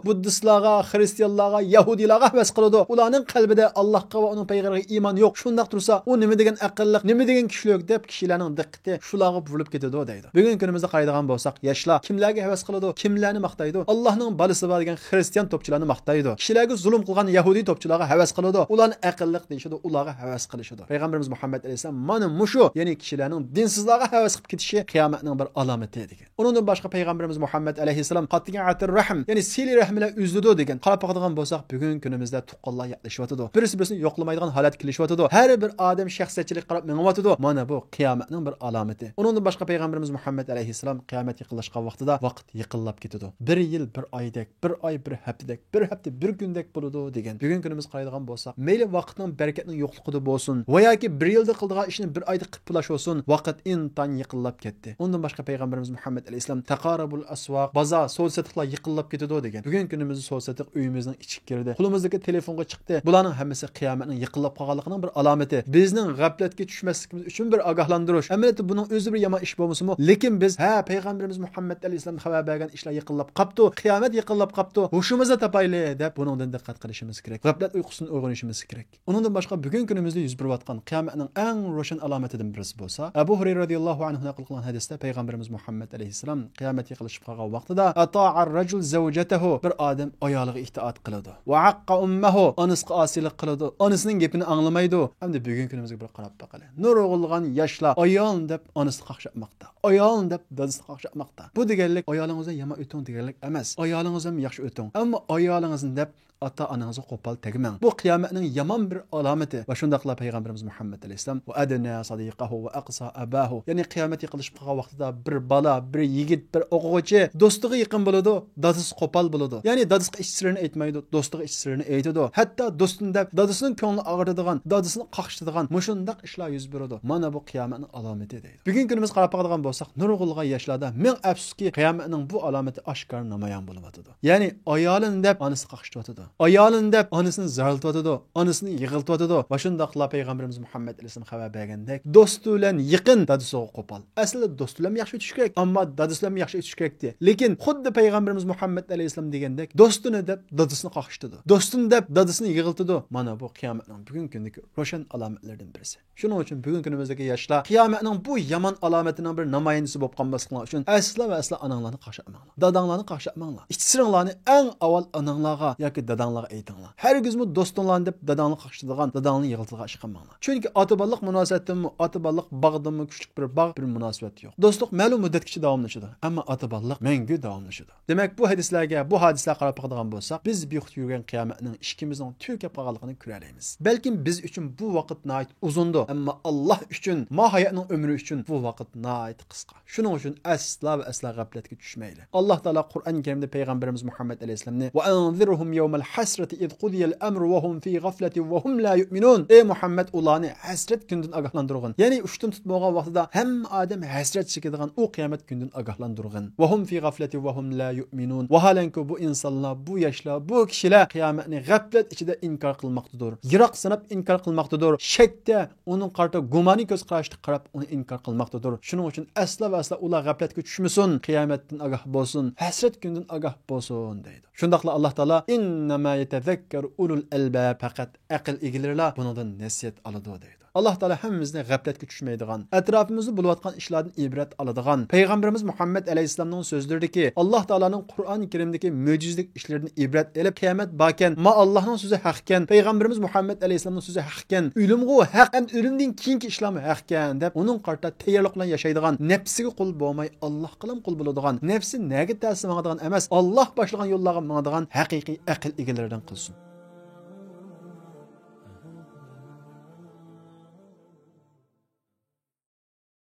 بۇددىستلارغا، خرىستىيانلارغا، يەھۇدىيلارغا ھەۋەس قىلىدۇ. ئۇلارنىڭ قەلبىدە ئاللاھقا ۋە ئۇنىڭ پەيغەمبىرىگە ئىمان يوق. شۇنداق تۇرسا، ئۇ نېمە دېگەن ئەقىللىق، نېمە دېگەن كۈچلۈك دەپ كىشىلەرنىڭ دىققىتى شۇلارغا بۇرۇلۇپ كېتىدۇ، دەيدۇ. بۈگۈنكى كۈنىمىزدە قارايدىغان بولساق، ياشلار كىملەرگە ھەۋەس قىلىدۇ، كىملەرنى ماختايدۇ؟ ئاللاھنىڭ بالىسى بار دېگەن خرىستىيان توپچىلارنى ماختايدۇ. كىشىلەرگە زۇلۇم قىلغان يەھۇدىي توپچىلارغا ھەۋەس قىلىدۇ. ئۇلارنى ئەقىللىق دېيىشىدۇ، ئۇلارغا ھەۋەس قىلىشىدۇ. پەيغەمبىرىمىز مۇھەممەد ئەلەيھىسسالام مانا مۇشۇ، يەنى كىشىلەرنىڭ دىنسىزلارغا ھەۋەس قىلىپ كېتىشى قىيامەتنىڭ بىر ئالامىتى دېگەن. ئۇنىڭدىن باشقا پەيغەمبىرىمىز مۇھەممەد ئەلەيھىسسالام قاتىئەتۇر رەھىم، يەنى سىلە رەھىملەر ئۈزۈلىدۇ دېگەن. قاراپ باقىدىغان بولساق، بۈگۈنكى كۈنىمىزدە تۇغقانلار ياتلىشىۋاتىدۇ. بىرسى بىرسىنى يوقلىمايدىغان ھالەتكە كېلىشىۋاتىدۇ. ھەر بىر ئادەم شەخسىيەتچىلىككە قاراپ مېڭىۋاتىدۇ. مانا بۇ قىيامەتنىڭ بىر ئالامىتى. ئۇنىڭدىن باشقا پەيغەمبىرىمىز مۇھەممەد ئەلەيھىسسالام قىيامەت يېقىنلاشقان ۋاقتىدا ۋاقىت يېقىنلاپ كېتىدۇ. بىر يىل بىر ئايدەك، بىر ئاي بىر ھەپتىدەك، بىر ھەپتە بىر كۈندەك بولىدۇ دېگەن. بۈگۈنكى كۈنىمىزگە قارايدىغان بولساق، مەيلى ۋاقىتنىڭ بەرىكەتنىڭ يوقلۇقىدا بولسۇن ۋە ياكى بىر يىلدا قىلىدىغان ئىشنى بىر ئايدا قىلىپ بولاش بولسۇن، ۋاقىت ئىنتايىن يېقىنلاپ كەتتى. ئۇندىن باشقا پەيغەمبىرىمىز مۇھەممەد ئەلەيھىسسالام تاقارۇبۇل ئەسۋاق، بازار، سودا سېتىقلار يېقىنلاپ كېتىدۇ دېگەن. بۈگۈنكى كۈنىمىزدە سودا سېتىق ئۆيىمىزنىڭ ئىچىگە كىردى، قولىمىزدىكى تېلېفونغا چىقتى. بۇلارنىڭ ھەممىسى قىيامەتنىڭ يېقىنلاپ قالغانلىقىنىڭ بىر ئالامىتى. بىزنىڭ غەپلەتكە چۈشمەسلىكىمىز ئۈچۈن بىر ئاگاھلاندۇرۇش. ئەمەلىيەتتە بۇنىڭ ئۆزى بىر يامان ئىش بولمىسىمۇ، لېكىن بىز، ھە، پەيغەمبىرىمىز مۇھەممەد ئەلەيھىسسالام خەۋەر بەرگەن ئىشلار يېقىنلاپ قاپتۇ، قىيامەت يېقىنلاپ قاپتۇ، ھوشىمىزنى تاپايلى دەپ بۇنىڭدىن دىققەت قىلىشىمىز كېرەك. غەپلەت ئۇيقۇسىدىن ئويغىنىشىمىز كېرەك. ئۇنىڭدىن باشقا بۈگۈنكى كۈنىمىزدە يۈز بېرىۋاتقان قىيامەتنىڭ ئەڭ روشەن ئالامىتىدىن بىرسى بولسا، ئەبۇ ھۇرەيرە رازىياللاھۇ ئەنھۇ نەقىل قىلغان ھەدىستە پەيغەمبىرىمىز مۇھەممەد ئەلەيھىسسالام قىيامەت يېقىنلىشىپ قالغان ۋاقتىدا، «أطاع الرجل زوجته»، بىر ئادەم ئايالىغا ئىتائەت قىلىدۇ، «وعق أمه»، ئانىسىغا ئاسىيلىق قىلىدۇ، ئانىسىنىڭ گېپىنى ئاڭلىمايدۇ. ئەمدى بۈگۈنكى كۈنىمىزگە بىر قاراپ باقايلى. نۇرغۇنلىغان ياشلار ئايالىم دەپ ئانىسىنى قاقشاتماقتا، ئايالىم دەپ دادىسىنى قاقشاتماقتا. بۇ دېگەنلىك ئايالىڭىز بىلەن يامان ئۆتۈڭ دېگەنلىك ئەمەس. ئايالىڭىز بىلەن ياخشى ئۆتۈڭ. ئەمما ئايالىڭىزنى دەپ ئاتا-ئانىڭىزغا قوپال تەگمەڭ. بۇ قىيامەتنىڭ يامان بىر ئالامىتى ۋە شۇنداقلا پەيغەمبىرىمىز مۇھەممەد ئەلەيھىسسالام، «وأدنى صديقه وأقصى أباه»، يەنى قىيامەت يېقىنلىشىپ قالغان ۋاقتىدا بىر بالا، بىر يىگىت، بىر ئوقۇغۇچى دوستىغا يېقىن بولىدۇ، دادىسى قوپال بولىدۇ. يەنى دادىسىغا ئىچ سىرىنى ئېيتمايدۇ، دوستىغا ئىچ سىرىنى ئېيتىدۇ. ھەتتا دوستىنى دەپ دادىسىنىڭ كۆڭلىنى ئاغرىتىدىغان، دادىسىنى قاقشىتىدىغان مۇشۇنداق ئىشلار يۈز بېرىدۇ. مانا بۇ قىيامەتنىڭ ئالامىتى دەيدۇ. بۈگۈنكى كۈنىمىزگە قاراپ باقىدىغان بولساق، نۇرغۇنلىغان ياشلاردا مىڭ ئەپسۇسكى، قىيامەتنىڭ بۇ ئالامىتى ئاشكارا نامايان بولۇۋاتىدۇ. يەنى ئايالىنى دەپ ئانىسىنى قاقشىتىۋاتىدۇ. ئايالىنى دەپ ئانىسىنى زارلىتىۋاتىدۇ. ئانىسىنى يىغلىتىۋاتىدۇ. ۋە شۇنداقلا پەيغەمبىرىمىز مۇھەممەد ئەلەيھىسسالام خەۋەر بەرگەندەك، دوستى بىلەن يېقىن، دادىسىغا قوپال. ئەسلىدە دوستى بىلەن ياخشى ئۆتۈش كېرەك، ئەمما دادىسى بىلەن ياخشى ئۆتۈش كېرەكتى. لېكىن خۇددى پەيغەمبىرىمىز مۇھەممەد ئەلەيھىسسالام دېگەندەك، دوستىنى دەپ دادىسىنى قاقشىتىدۇ. دوستىنى دەپ دادىسىنى يىغلىتىدۇ. مانا بۇ قىيامەتنىڭ بۈگۈنكى كۈندىكى روشەن ئالامەتلىرىدىن بىرسى. شۇنىڭ ئۈچۈن بۈگۈنكى كۈنىمىزدىكى ياشلار قىيامەتنىڭ بۇ يامان ئالامىتىنىڭ بىر نامايەندىسى بولۇپ قالماسلىقلار ئۈچۈن ئەسلا ۋە ئەسلا ئاناڭلارنى قاقشاتماڭلار. داداڭلارنى قاقشاتماڭلار. ئىچ سىرىڭلارنى ئەڭ ئاۋۋال ئاناڭلارغا ياكى داداڭلارغا ئېيتىڭلار. ھەرگىزمۇ دوستۇڭلارنى دەپ داداڭنى قاقشىتىدىغان، داداڭنى يىغلىتىدىغان ئىش قىلماڭلار. چۈنكى ئاتا-بالىلىق مۇناسىۋەتتىنمۇ، ئاتا-بالىلىق باغدىنمۇ كۈچلۈك بىر باغ، بىر مۇناسىۋەت يوق. دوستلۇق مەلۇم مۇددەتكىچە داۋاملىشىدۇ، ئەمما ئاتا-بالىلىق مەڭگۈ داۋاملىشىدۇ. دېمەك، بۇ ھەدىسلەرگە، بۇ ھادىسىلەرگە قاراپ باقىدىغان بولساق، بىز بىخۇد يۈرگەن قىيامەتنىڭ ئىشىكىمىزنىڭ تۈگەپ قالغانلىقىنى كۆرەلەيمىز. بەلكىم بىز ئۈچۈن بۇ ۋاقىت ناھايىتى ئۇزۇندۇر، ئەمما ئاللاھ ئۈچۈن، ما ھاياتنىڭ ئۆمرى ئۈچۈن بۇ ۋاقىت ناھايىتى قىسقا. شۇنىڭ ئۈچۈن ئەسلا ۋە ئەسلا غەپلەتكە چۈشمەيلى. ئاللاھ تائالا قۇرئان كەرىمدە پەيغەمبىرىمىز مۇھەممەد ئەلەيھىسسالامنى، «وأنذرهم يوم الحسرة إذ قضي الأمر وهم في غفلة وهم لا يؤمنون». ئەي مۇھەممەد، ئۇلارنى ھەسرەت كۈنىدىن ئاگاھلاندۇرغىن. يەنى ئۇشتۇمتۇت بولغان ۋاقتىدا ھەممە ئادەم ھەسرەت چېكىدىغان ئۇ قىيامەت كۈنىدىن ئاگاھلاندۇرغىن. «وهم في غفلة وهم لا يؤمنون». ۋاھالەنكى، بۇ ئىنسانلار، بۇ ياشلار، بۇ كىشىلەر قىيامەتنى غەپلەت ئىچىدە ئىنكار قىلماقتىدۇر. يىراق ساناپ ئىنكار قىلماقتىدۇر. شەكتە، ئۇنىڭغا قارىتا گۇمانىي كۆز قاراشتا قاراپ، ئۇنى ئىنكار قىلماقتىدۇر. شۇنىڭ ئۈچۈن ئەسلا ۋە ئەسلا ئۇلار غەپلەتكە چۈشمىسۇن، قىيامەتتىن ئاگاھ بولسۇن، ھەسرەت كۈنىدىن ئاگاھ بولسۇن دەيدۇ. شۇنداقلا ئاللاھ تائالا، «إنما يتذكر أولو الألباب»، پەقەت ئەقىل ئىگىلىرىلا بۇنىڭدىن نەسىھەت ئالىدۇ دەيدۇ. ئاللاھ تائالا ھەممىمىزنى غەپلەتكە چۈشمەيدىغان، ئەتراپىمىزدا بولۇۋاتقان ئىشلاردىن ئىبرەت ئالىدىغان، پەيغەمبىرىمىز مۇھەممەد ئەلەيھىسسالامنىڭ سۆزلىرىدىكى، ئاللاھ تائالانىڭ قۇرئان كەرىمدىكى مۆجىزىلىك ئىشلىرىدىن ئىبرەت ئېلىپ، قىيامەت باركەن، ما ئاللاھنىڭ سۆزى ھەقكەن، پەيغەمبىرىمىز مۇھەممەد ئەلەيھىسسالامنىڭ سۆزى ھەقكەن، ئۆلۈمغۇ ھەق، ئەمدى ئۆلۈمدىن كېيىنكى ئىشلارمۇ ھەقكەن دەپ، ئۇنىڭغا قارىتا تەييارلىق بىلەن ياشايدىغان، نەپسىگە قۇل بولماي، ئاللاھقىلا قۇل بولىدىغان، نەپسى نەگە تەۋسە ماڭىدىغان ئەمەس، ئاللاھ باشلىغان يوللارغا ماڭىدىغان ھەقىقىي ئەقىل ئىگىلىرىدىن قىلسۇن.